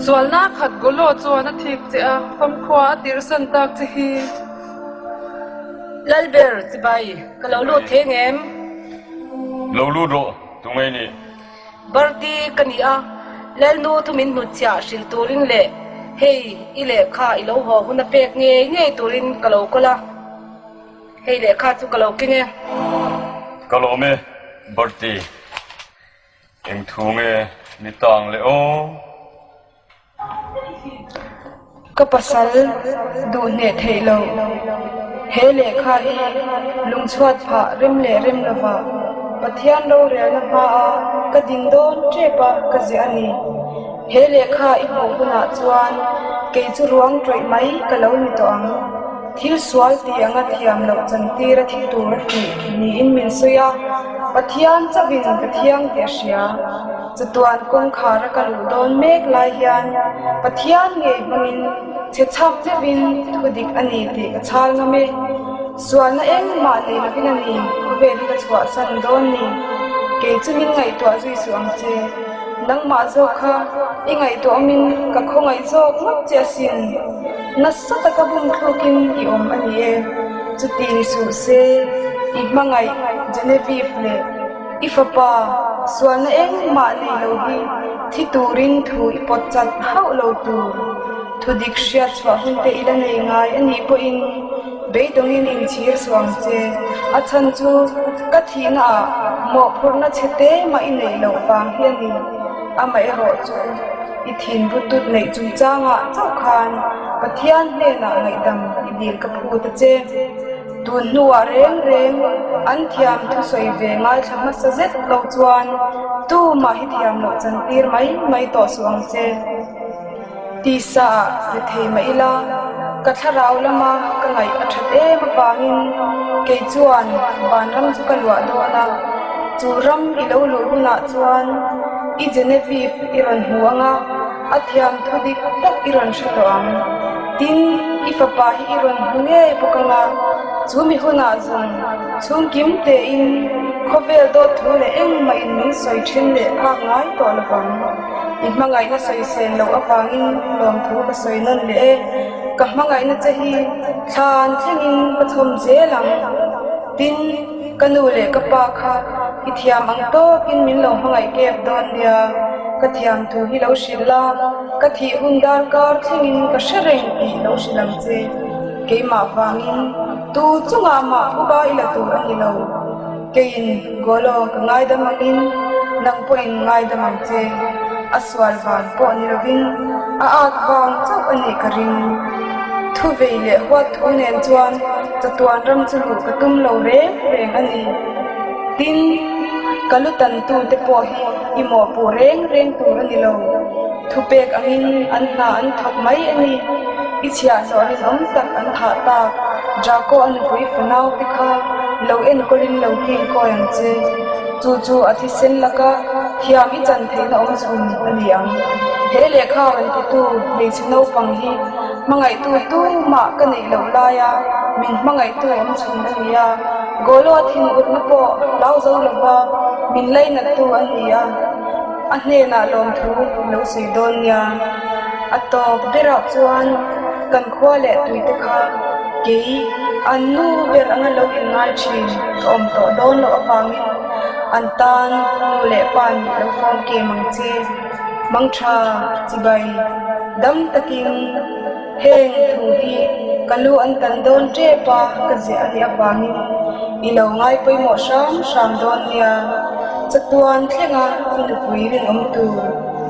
sualna khat Golo chuan a thik che a, famkhua a tirhsan tak che hi. Lalber, chibai, ka lo lut thei ngem? Lo lut rawh, tu ngei ni? Barti ka ni a, Lalnu thu min hnutchhiah hrilh turin leh hei i lehkha i lo haw hun a pek ngei ngei turin ka lo kawl a. Hei lehkha chu ka lo keng e. Ka lawm e, Bertie. Eng thu nge ni tang le aw? Ka pasal duh hneh theih lo. He lehkha hi lungchhuat phah rem leh rem lova. Pathian rorelna hmaa ka din dawn tep a ka ziah a ni. He lehkha i hmuh hunah chuan kei chu ruang tawih mai ka lo ni tawh ang. Thil sual tih anga thiam loh chantir a thi tur a tih niin min sawi a, Pathian chauhin ka thiang tih a hria. Chatuan kawngkhar a ka luh dawn mek lai hian Pathian ngei hmangin chhe chhak zeuhin thu dik a ni tih ka chhal ngam e. Sualna engmah nei lovin a ni, khawvel hi ka chhuahsan dawn ni. Kei chu min ngaihtuah zui suh ang che. Nangmah zawk kha i ngaihtuah awmin ka khawngaih zawk ngawt che asin. Nasa taka bum thlukin i awm a ni e. Chuti ni suh se, i hmangaih Genevieve leh i fapa sualna engmah nei lo hi thi turin thu i pawt chat hauh lo tur. Thudik hriat chhuah hun te i la nei ngai a nih pawhin beidawngin inchhir suh ang che. A chhan chu ka thihna ah mawhphurhna chhe te mah i neih loh vang hi a ni. Amaherawh chu i thin rutut neih chungchangah chauh khan Pathian hnenah ngaihdam i dil ka phut a che. Tun hnuah reng reng an thiam thusawi ve ngaithla hmasa zet lo chuan tumah hi thiam loh chantir mai mai tawh suh ang che. Tisa ah ri thei mah ila, ka thlarau lama ka ngaih a that em avangin kei chuan vanram chu ka luah dawn a, chu ram i lo luh hunah chuan i Genevieve i rawn hmu ang a, a thiam thu dik tak i rawn hre tawh ang. Tin, i fapa hi i rawn hmu ngei bawk ang a, chu mi hunah zawng chhungkim tein khawvel dawt thu leh engmah in min sawi thin leh phak ngai tawh lovang. I hmangaihna sawisel loh avangin lawmthu ka sawi nawn leh e. Ka hmangaihna che hi thlan thlengin ka chhawm zel ang. Tin, ka nu leh ka pa kha i thiam ang tawkin min lo hmangaih kep dawn nia. Ka thiam thu hi lo hrilh la, ka thih hun darkar thlengin ka hre reng tih lo hrilh ang che. Keimah vangin tu chungah mah phuba i la tur a ni lo. Keiin Golo ka ngaidam angin nang pawhin ngaidam ang che. A sual vang pawh ni lovin a at vang chauh a nih ka ring. Thu vei leh huat thu nen chuan chatuan ram chu luh ka tum lo reng reng a ni. Tin, ka lu tantute pawh hi i mawhpuh reng reng tur a ni lo. Thupek angin an hna an thawk mai a ni. I chhiahhlawh rinawm tak an thah tak. Draco a nupui fanau te kha lo enkawlin lo kengkawi ang che. Chu chu a thisen laka thiam i chan theihna awm chhun a ni ang. He lehkha rawn titu hmeichhe naupang hi hmangaihtu tumah ka neih loh laia min hmangaihtu awm chhun a ni a. Golo a thinurna pawh hlau zo lova min lainattu a ni a. A hnenah lawmthu lo sawi dawn nia. A tawp berah chuan kan khua leh tuite kha kei an nu ber anga lo inngai thin ka awm tawh dawn loh avangin an tan nu leh pa nih lo fawm kem ang che. Mangtha chibai dam takin heng thu hi ka lu an tan dawn tep a ka ziah a nih avangin i lo ngai pawimawh hram hram dawn nia. Chatuan thlenga i nupui rinawm tur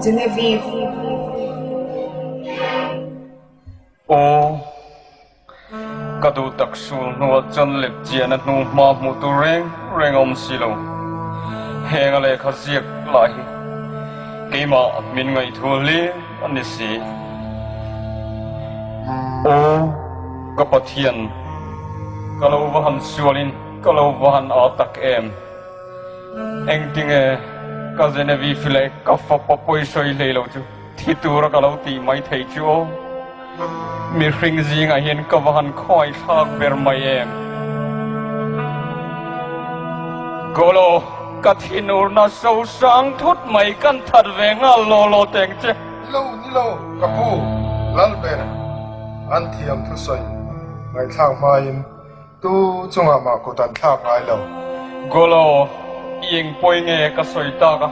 Genevieve. Aw, ka duh tak sul hnuah chuan lep chian a hnu hma hmuh tur reng reng a awm si lo. Heng a lehkha ziak lah hi keimah min ngaihthua hlir a ni si. Aw, ka Pathian, ka lo va han sualin ka lo va han â tak em! Engtinge ka Genevieve leh ka fapa pawisawi hlei lo chu thi tura ka lo tih mai thei chu aw. Mihring zingah hian ka va han khawngaih thlak ber mai em. Golo, ka thinurna sosang thut mai kan that ve nghal law law teng che. Ni lo, ni lo, ka pu, Lalber, an thiam thusawi ngaihthlak hmain Tu chungah mah kut an thlak ngai lo. Golo, i eng pawi nge ka sawi tak a,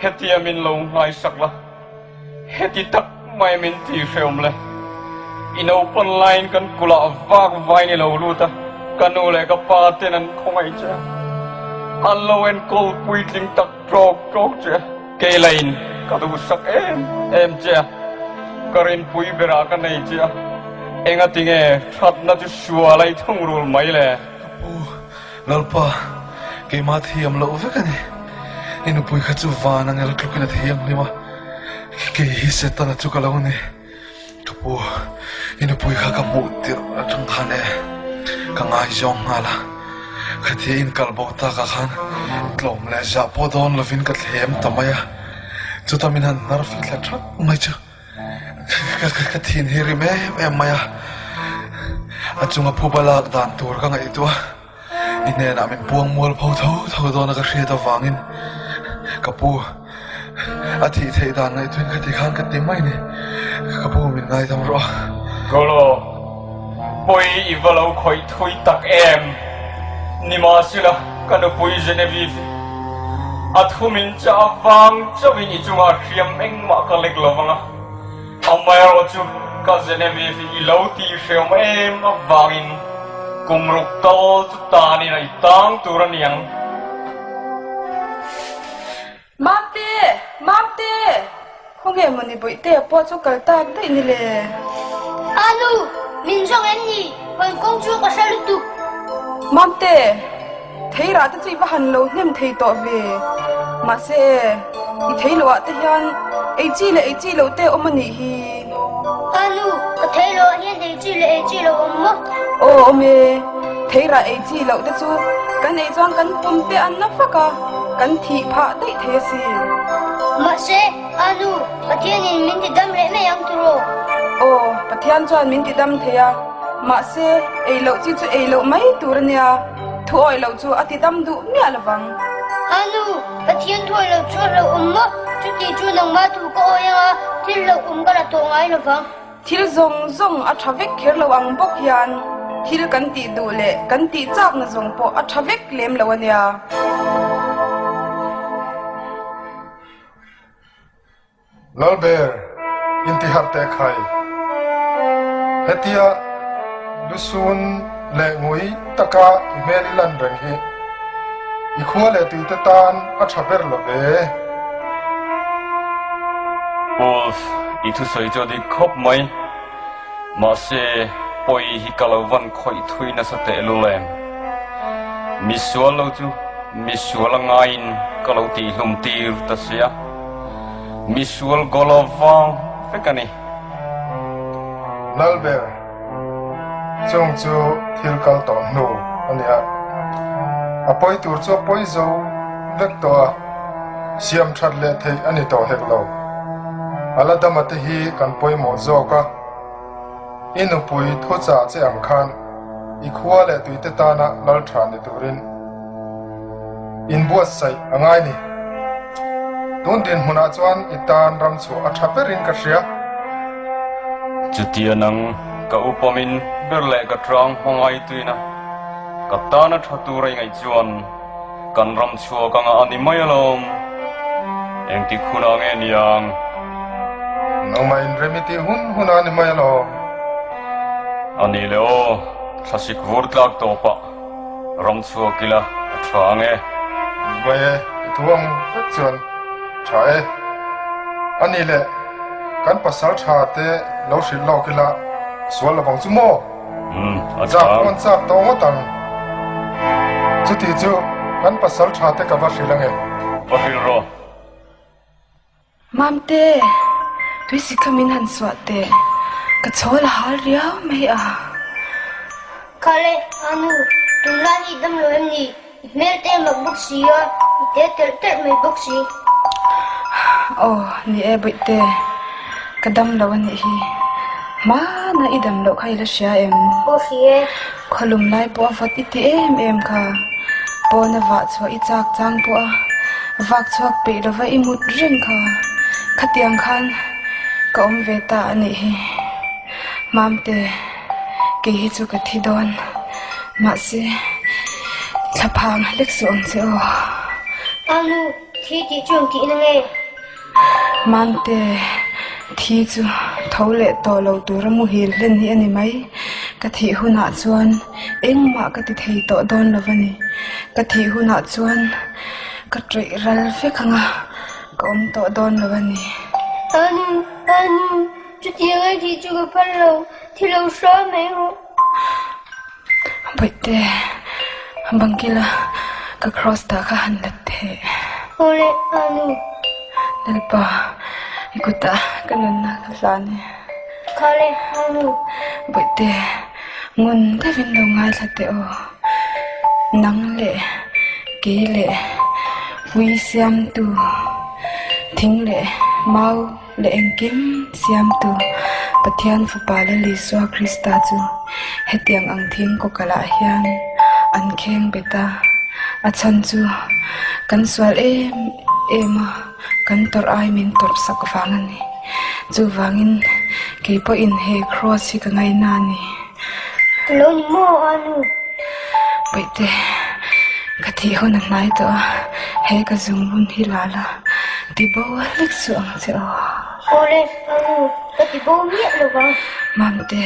hetia min lo nghaisak la, heti tak mai min ti hreawm le. I naupan laiin kan kulah vak vain i lo lut a, ka nu leh ka pa ten an khawngaih che a, an lo enkawl puitling tak tawk tawk che a, kei lain ka duhsak em em che a, ka rinpui berah ka nei che a. Engatinge thatna chu sual a i thungrul mai le? Ka pu, Lalpa, Keimah thiam loh vek a ni. I nupui kha chu van angel tlukin a thianghlim a, kei hi Setana chu ka lo ni. Ka pu, i nupui kha ka hmuh tirh atang khan e, ka ngaizawng nghal a. Khatia inkal bo takah khan tlawm leh zah pawh dawn lovin ka thlem ta mai a. Chuta min han hnar fithla thap mai chu ka thin hi rim em em mai a. A chunga phuba lak dan tur ka ngaihtuah a. I hnenah min puang mual pho tho tho dawn a ka hriat avangin ka pu a thih theih dan ngaihtuahin ka ti khan ka ti mai ni. Ka pu min ngaidam rawh a. Golo, pawi i va lo khawih thui tak em? Nimahsela ka nupui Genevieve a thu min chah avang chauhin i chungah hriam engmah ka lek lo vang a. Amaherawhchu ka Genevieve i lo tih hreawm em avangin kum ruk kal chu tanin a i tang tur a niang. Mamte! Mamte! Khawnge mawni bawihtea pawh chu kal tak daih ni le? Anu! Min zawng em ni? Hawn kawng chu ka hre lutuk. Mamte! Theirah te chu i va han lo hnem thei tawh ve. Mahse, i thei loh ah te hian ei chi leh ei chi loh te awm a nih hi. Ka nu, ka thei loh ah hian ei chi leh ei chi loh awm maw? Aw awm e, theirah ei chi loh te chu kan ei chuan kan pum te an na vak a, kan thih phah daih thei asin. Mahse, a nu, Pathianin min ti dam leh mai ang tiraw? Aw, Pathian chuan min ti dam thei a, mahse, ei loh chi chu ei loh mai tur a nia. Thu awih loh chu a ti dam duh miah lo vang. A nu, Pathian thu awih loh chu a hlauhawm maw? Chuti chu nangmah thu ka awih anga thil hlauhawm ka la tawh ngai lo vang. Thil zawng zawng a tha vek kher lo ang bawk hian thil kan tih duh leh kan tih chakna zawng pawh a tha vek lem lo a nia. Lalber, intiharh teh khai. Hetia lusun leh ngui taka i hmel i lan reng hi i khua leh tuite tan a tha ber lo ve. Wolf, i thusawi chu a dik khawp mai. Mahse, pawi hi ka lo van khawih thui nasa tehlul em? Misual lo chu misual a ngaiin ka lo tihhlum tir ta sia. Misual goal vang vek a ni. Lalber, chung chu thil kal tawh hnu a nia. A pawi tur chu a pawi zo vek tawh a, siam that leh theih a ni tawh hek lo. A la dama te hi kan pawimawh zawk a. I nupui thuchah che ang khan i khua leh tuite tana lal tha ni turin inbuatsaih a ngai ni. Tun dinhmunah chuan i tan ram chhuah a tha berin ka hria. Chutia nang ka upamin ber leh ka tang hmangai tuina ka tana tha tur a i ngaih chuan Kan ram chhuak anga a ni mai alawm. Engtik hunah nge niang? Nangmah inrem i tih hun hunah a ni mai alawm. A nih leh aw, thlasik vur tlak tawpah ram chhuak ila a tha ang e. Ni mai e, i thu ang vek chuan tha e. A nih leh, kan pasal tha te lo hrilh lawk ila sual lovang chu maw? Umm, a Chak chang. pawn chak tawh ngawt ang. Chuti chu kan pasal tha te ka va hrilh ange. Va hrilh rawh. Mamte, tuisik kha min han suah teh. Ka chhawl a hal riau mai a. Khale, Anu, tunlai hi dam lo em ni? I hmel te mak bawk si a, i te telh telh mai bawk si. Aw, ni e Bawihte, ka dam lo a nih hi. Hmana i dam loh kha i la hria em? Aw hria e. Khawlum lai pawh a vawt i ti em em kha. Pawna vah chhuah i chak chang pawh a vak chhuak peih lova i mut reng kha. Khatiang khan ka awm ve ta a nih hi. Mamte, kei hi chu ka thi dawn. Mahse, thlaphang hlek suh ang che aw. Anu, thi tih chu ang tihna nge? Mamte, thi chu tho leh tawh lo tura muhil hlen hi a ni mai. Ka thih hunah chuan engmah ka ti thei tawh dawn lo a ni. Ka thih hunah chuan ka ṭawih ral vek ang a, ka awm tawh dawn lo a ni. Anu, anu, chutiang a thih chu ka phal lo, thi lo hram mai rawh. Bawihte, bangkila. Ka cross dah kha han let teh. Awle, Anu. Lalpa, i kutah ka nunna ka hlan e. Khale, Anu. Bawihte, ngun deuhin lo ngaithla teh aw. Nang leh kei leh ui siamtu thing leh mau leh engkim siamtu Pathian Fapa Lal Isua Krista chu hetiang ang thing kawkalah hian an kheng bet a, a chhan chu kan sual em em a, kan tawrh ai min tawrh sak vang a ni. Chuvangin kei pawhin he kraws hi ka ngaina a ni. Ka lo ni maw a nu? Paihte, ka thih hun a hnai tawh a, he ka zungbun hi la la, ti bo hlek suh ang che aw. Awle, a nu, ka ti bo miah lo vang. Mamte,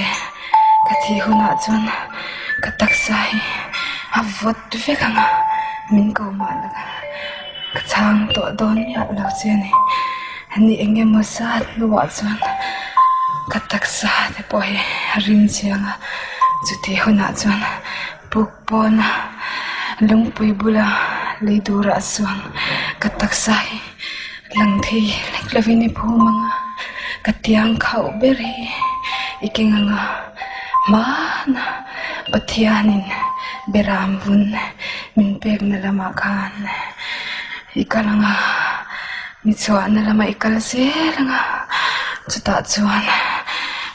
ka thih hunah chuan ka taksa hi a vawt vek ang a, min ko mah la ka chhang tawh dawn miah lo che a ni. Ni eng emaw zat hnuah chuan ka taksa te pawh hi a rim chiang a, chutih hunah chuan puk pawna lungpui bula lei durah chuan ka taksa hi lang thei lek lovin i phum ang a, ka tiang khauh ber hi i keng ang a, hmana Pathianin beram vun min pekna lamah khan i kal ang a. Mi chhuahna lama i kal zel ang a, chutah chuan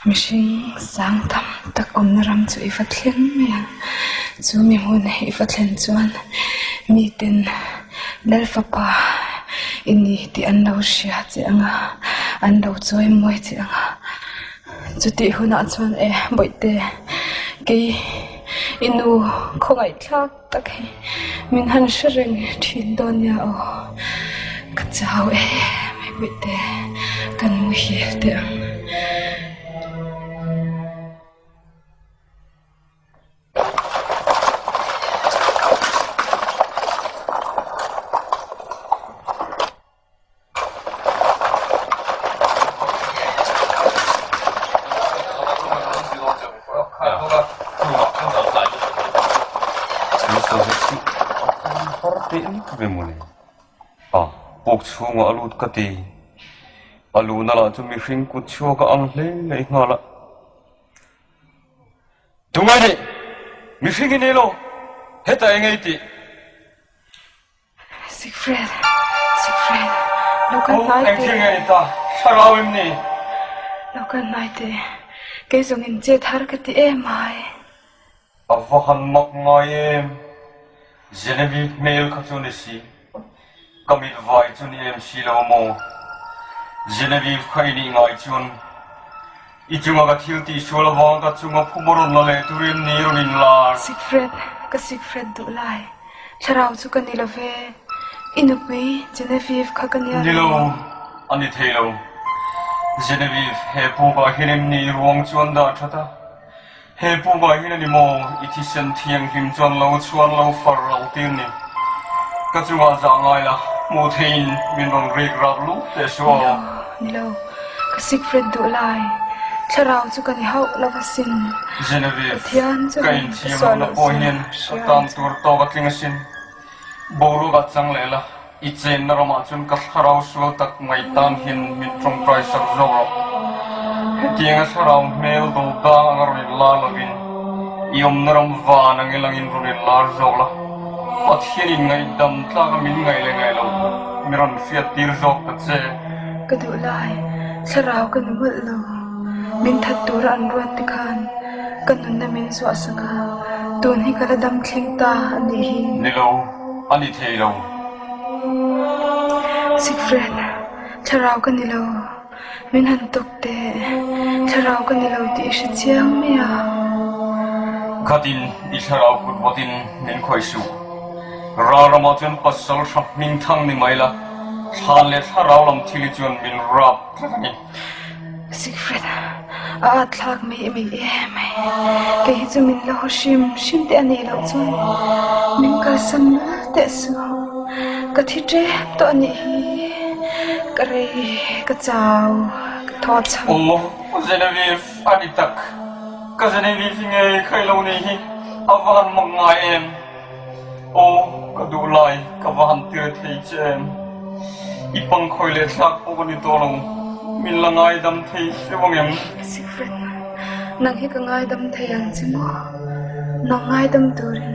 mihring sang tam tak awmna ram chu i va thleng mai ang. Chu mi hmun i va thlen chuan miten Lal fapa i ni tih an lo hria che ang a, an lo chawi mawi che ang a. Chutih hunah chuan e bawihte kei i nu khawngaihthlak. Tak hi min han hre reng thin dawn nia aw, ka chau em em bawihte kan muhil teh ang. Puk chhungah a lut ka ti. A luhna lah chu mihring kut chhuak a ang hle leh nghal a. Tungai nih! Mihring i ni lo! Hetah eng ei tih? Siegfried, Siegfried, lo kal hnai teh. Eng thil nge ni ta? Thlarau em ni? Lo kal hnai teh. Kei zawng in chet har ka ti em ai. A va han mak ngai em? Genevieve hmel kha chu ni si. Ka mit vai chu ni em si lo maw? Genevieve kha i nih ngai chuan i chunga ka thil tihsual avang ka chunga phum a rawn la leh turin ni rawn inlar. Siegfried, ka Siegfried duh lai. Thlarau chu ka ni lo ve. I nupui Genevieve kha ka nia Ni lo, a ni thei lo. Genevieve, he pukah hian em ni ruang chu an dah that a? He pukah hian a ni maw i thisen thianghlim chuan lo chhuan lo far lo tir ni? Ka chungah zah ngai la, hmuh theiin min rawn rik rap lut teh suh aw. Ni lo, ni lo. Ka Siegfried duh lai. Thlarau chu ka ni hauh lo asin. Genevieve, Pathian chu ka ka inthiam sual lohna loh pawh zia hian hria ka tan ang chu. tur tawk a tling asin. Boruak ah chang leh la, i chenna ramah chuan ka thlarau sual tak mai tan hian min tawngtai sak zawk rawh. Hetianga thlarau hmel do dang anga rawn inlar lovin, i awmna ram van ang ilangin rawn inlar zawk la, Pathianin ngaihdam tlaka min ngaih leh ngaih loh mi rawn hriat tir zawk ta che. Ka duh lai, thlarau ka ni mawlh lo. Min that tura an ruat te khan ka nunna min zuah sak a, tun hi ka la dam thleng ta a nih hi. Ni lo, a ni thei lo. Siegfried, thlarau ka ni lo. Min han tawk teh, thlarau ka ni lo tih i hre chiang mai a. Khatin i thlarau kut vawtin min khawih suh. Ral ramah chuan pasal hra hming thang ni mai la, thlan leh thlarau lam thil hi chuan min rap tlat a ni. Siegfried, a at thlak mai i mai em ai. Kei hi chu min la haw hrim hrim teh a nih loh chuan min kalsan lul teh suh. Ka thi tep tawh a nih hi. Ka rei, ka chau, ka thaw chham. Aw, Genevieve, a ni tak. Ka Genevieve hi ngei kha i lo nih hi a va han mak ngai em. Aw. ka duh lai ka va han tir thei che em? I pangkhawi leh thlak pawh ka ni tawh lo, min la ngaidam thei hreuh ang em? Siegfried, nang hi ka ngaidam thei ang che maw? Nang ngaidam turin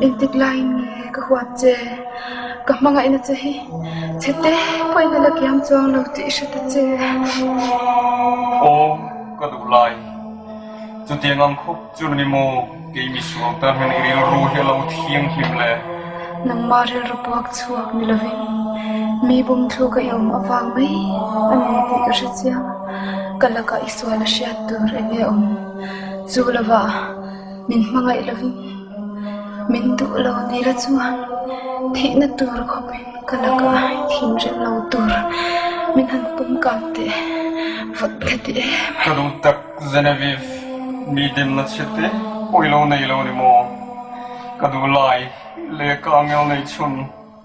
engtik laiin nge ka huat che? Ka hmangaihna che hi chhe te pawhin a la kiam chuang lo tih i hre ta che. Aw, ka duh lai. Chutiang ang khawp chu ni maw? Kei misual tan hian i rilru hi a lo thianghlim le. Nangmah rilru puak chhuak ni lovin mi bum thluk a i awm avang mai a ni tih ka hre chiang. Ka lakah i sual a hriat tur eng nge awm? Chu lovah min hmangaih lovin min duh lo ni la chuan thihna tur khawpin ka lakah i thinrim lo tur min han pawm kang teh vawt ka ti em mai. Ka duh tak Genevieve, mi demna chhe te pawh i lo nei lo ni maw? Ka duh lai leh ka angel nei chhun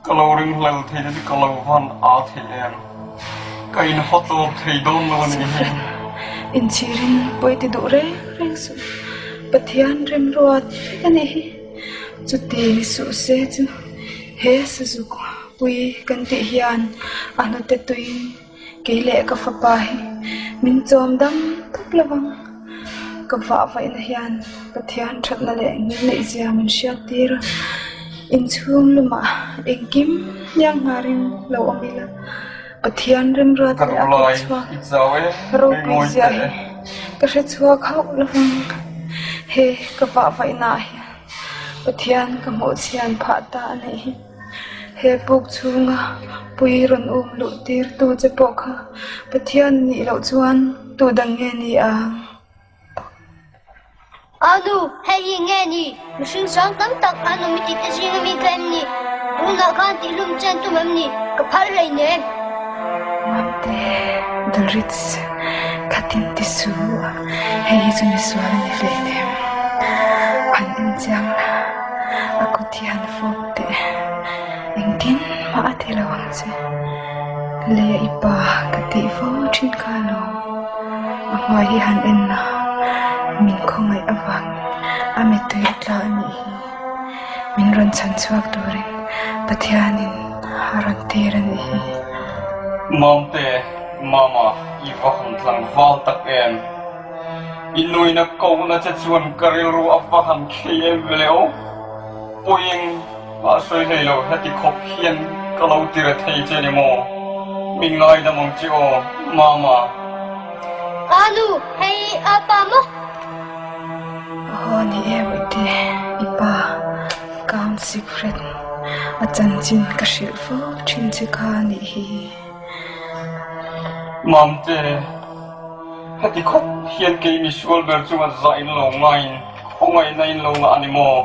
ka lo ring hlel thei te chu ka lo van a thei em? Ka inhaw tlawp thei dawn lo a nih hi. Inchhirin pawi ti duh reng reng suh, Pathian remruat vek a nih hi. Chuti ni suh se chu he sazuk pui kan tih hian a hnute tuiin Kei leh ka fapa hi min chawm dam tawp lo vang. Ka vah vaihna hian Pathian thatna leh ngilneihzia min hriat tir a, inchhung lumah engkim hniang ngharin lo awm ila, Pathian remruat leh a kut chhuak ropui zia hi ka hre chhuak hauh lo vang. He ka vah vaihnaah hian Pathian ka hmuh chhian phah ta a nih hi. He puk chhunga pui rawn um luh tir tu che pawh kha Pathian nih loh chuan tu dang nge ni ang? A nu, hei hi nge ni? Mihring sang tam tak an awm i tih te zing ami kha em ni? Tunah khan tihhlum chen tum em ni? Ka phal hlei nen. Mamte, Doris, khatin ti suh, hei hi chu misual a ni hlei nem. Han inchiang la, a kut hi han fawp teh. Engtin mah a ti lo ang che. Leia i pa ka tih fo thin kha alawm. A hmai hi han en a, min khawngaih avangin a mittui a tla a nih hi. Min rawn chhan chhuak turin Pathianin a rawn tir a nih hi. Mamte, Mama, i va han tlangval tak em? I nuina kohna che chuan ka rilru a va han khei em vele aw. Puiing a sawi hlei lo, heti khawp hian ka lo ti re thei che ni maw? Min ngaidam ang che aw, Mama. A nu, hei a pa maw? Aw ni e Wite, i pa Count Siegfried a chanchin ka hrilh fo thin che kha nih hi. Mamte, heti khawp hian kei misual ber chunga zah in lo ngaiin khawngaihna in lo ngah a ni maw?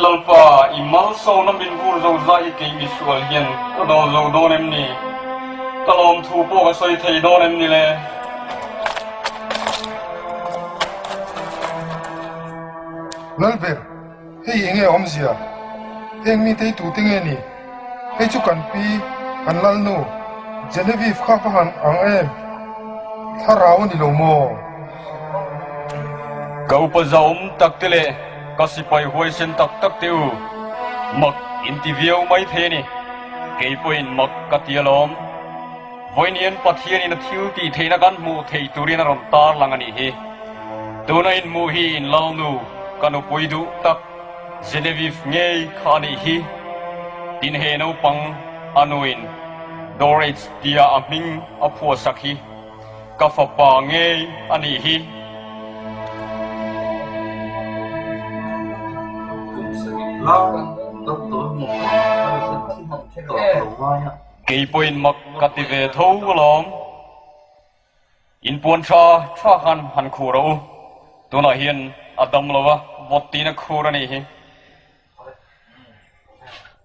Lalpa, i malsawmna min vur zo zai hi kei misual hian ka dawl zo dawn em ni? Ka lawmthu pawh ka sawi thei dawn em ni le? Lalber, hei enge awmzia? Heng mite hi tute nge ni? Hei chu kan pi, kan Lalnu, Genevieve kha va han ang em? Thlarau a ni lo maw? Ka upa zahawm tak te leh ka sipai huaisen tak tak te u, mak in ti viau mai thei a ni. Kei pawhin mak ka ti alawm. Vawiin Pathianin a thil tih theihna kan hmuh theih turin a rawn tar lang a nih hi. Tuna inhmuh hi in Lalnu, ka nupui duh tak, Genevieve ngei kha a nih hi. Tin he naupang a nuin Dorage tia a hming a phuahsak hi. Ka fapa ngei a nih hi. Kei pawhin mak ka ti ve tho alawm. Inpuan tha tha khan han khur a u. Tunah hian a dam lo a, vawt tiin a khur a nih hi.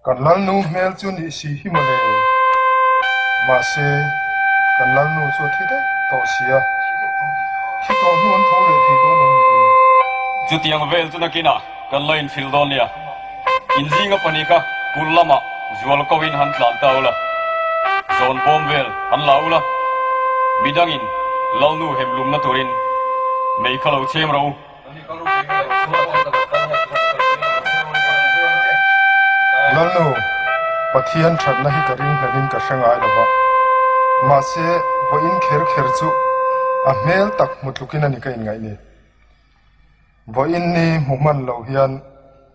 Kan Lalnu hmel chu nih si hi mawle. Mahse, kan Lalnu chu a thi daih tawh si a. Thi tawh hnu an tho leh thei dawn em ni? Chutiang vel chu nakinah kan lo inhrilh dawn nia. Inzinga pahnih kha kulh lamah zual koin han tlan ta ula, zawn bawm vel han la ula, midangin Lalnu hemlumna turin mei kha lo chhem rawh u. Lalnu, Pathian thatna hi ka ring hlelin ka hre ngai lo va. Mahse, vawiin kher kher chu a hmel tak hmu tlukin a ni ka inngaih ni. Vawiin ni hmu hman lo hian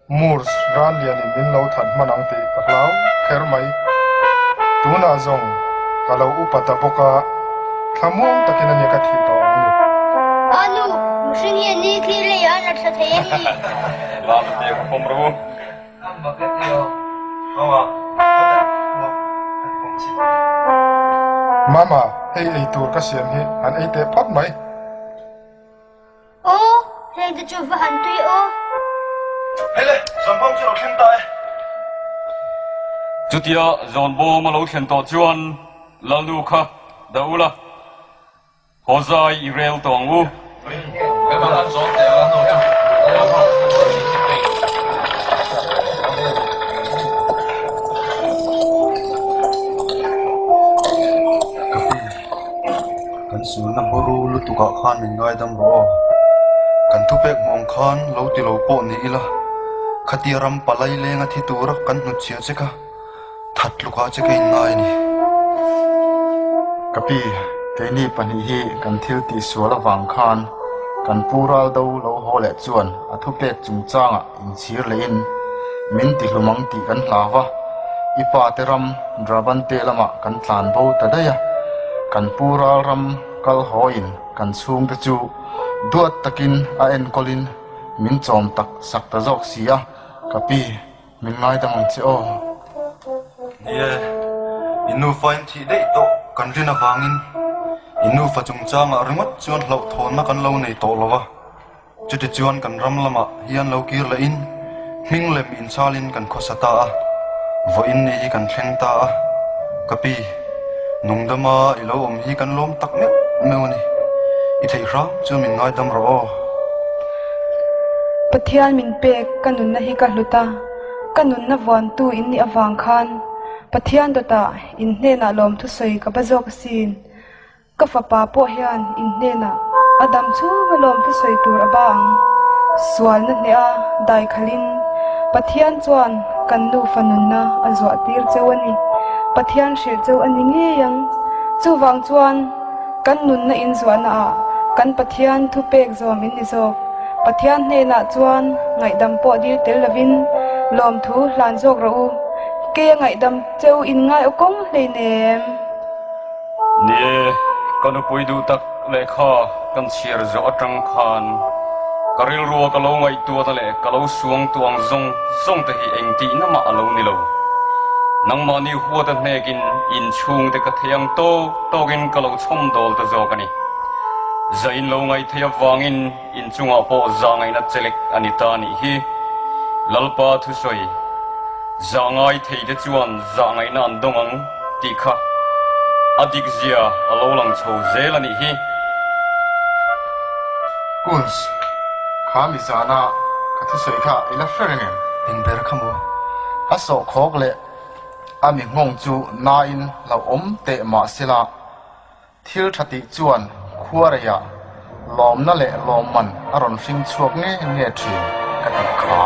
Moors ral lianin min lo that hman ang tih ka hlau kher mai. Tunah zawng ka lo upa ta bawk a, thlamuang takin a nia ka thih tawh ang ni. A nu, mihring hian ni thlir lei ah an la tha thei em ni? Lal te ka pawm rawh u. Mama, hei ei tur ka siam hi han ei teh phawt mai. Aw, heng te chu va han tui aw. Hei le, zawnbawm chu lo thleng ta e. Chutia zawnbawm a lo thlen tawh chuan Lalnu kha dah ula, haw zai i rel tawh ang u. Ka pi. Kan sulna hmawru lutukah khan min ngaidam rawh aw. Kan thupek hmu ang khan lo ti lo pawh ni ila, khatia ram palai lenga thi tura kan hnutchhiah che kha that tlukah che ka inngai a ni. Ka pi, keini pahnih hi kan thil tihsual avang khan kan pu Raldo lo haw leh chuan a thupek chungchangah inchhir lehin min tihlum ang tih kan hlau a, i pa te ram Brabante lamah kan tlan bo ta daih a, kan pu ral ram kal hawiin kan chhungte chu duat takin a enkawlin min chawm tak sak ta zawk si a, ka pi min ngaidam ang che aw. Ni e, i nufa in thih daih tawh kan rin avangin i nufa chungchangah ringawt chuan hlauhthawnna kan lo nei tawh lo va. Chutichuan kan ram lamah hian lo kir lehin hming lem inchalin kan khawsa ta a, vawiin ni hi kan thleng ta a, ka pi, nungdama i lo awm hi kan lawm tak meuh meuh a ni, i theih hram chuan min ngaidam rawh aw. Pathian min pek ka nunna hi ka hlut a, ka nunna vuantu in nih avang khan Pathian dawtah in hnenah lawmthusawi ka ba zawk asin. Ka fapa pawh hian in hnenah a dam chhung a lawm thusawi tur a ba ang. Sualna hneh a dai khalhin Pathian chuan kan nufa nunna a zuah tir cheu a ni. Pathian hrilh cheu a ni ngei ang. Chuvang chuan kan nunna in zuahna ah kan Pathian thupek zawm in ni zawk. Pathian hnenah chuan ngaihdam pawh dil tel lovin lawmthu hlan zawk rawh u. Keia ngaihdam cheu in ngai aw kawng hleinem. Ni e, ka nupui duh tak lehkha kan chhiar zawh atang khan ka rilrua ka lo ngaihtuahna leh ka lo suang tuang zawng zawng te hi engtihna mah a lo ni lo. Nangmahni huata hnekin inchhungte ka thei ang tawk tawkin ka lo chhawmdawl ta zawk a ni. Zain lo ngaihtheih avangin inchungah pawh zahngaihna chelek a ni ta nih hi. Lalpa thusawi. Zahngai theite chuan zahngaihna an dawng ang tih kha a dik zia a lo lang chho zel a nih hi. Kunz, kha mi zana ka thusawi kha i la hre reng em? Eng ber kha maw? A sawhkhawk leh a mi nghawng chu nain hlauhawm teh mah sela, Thil tha tih chuan khuareiah lawmna leh lawmman a rawn hring chhuak nge nge thin ka tih kha.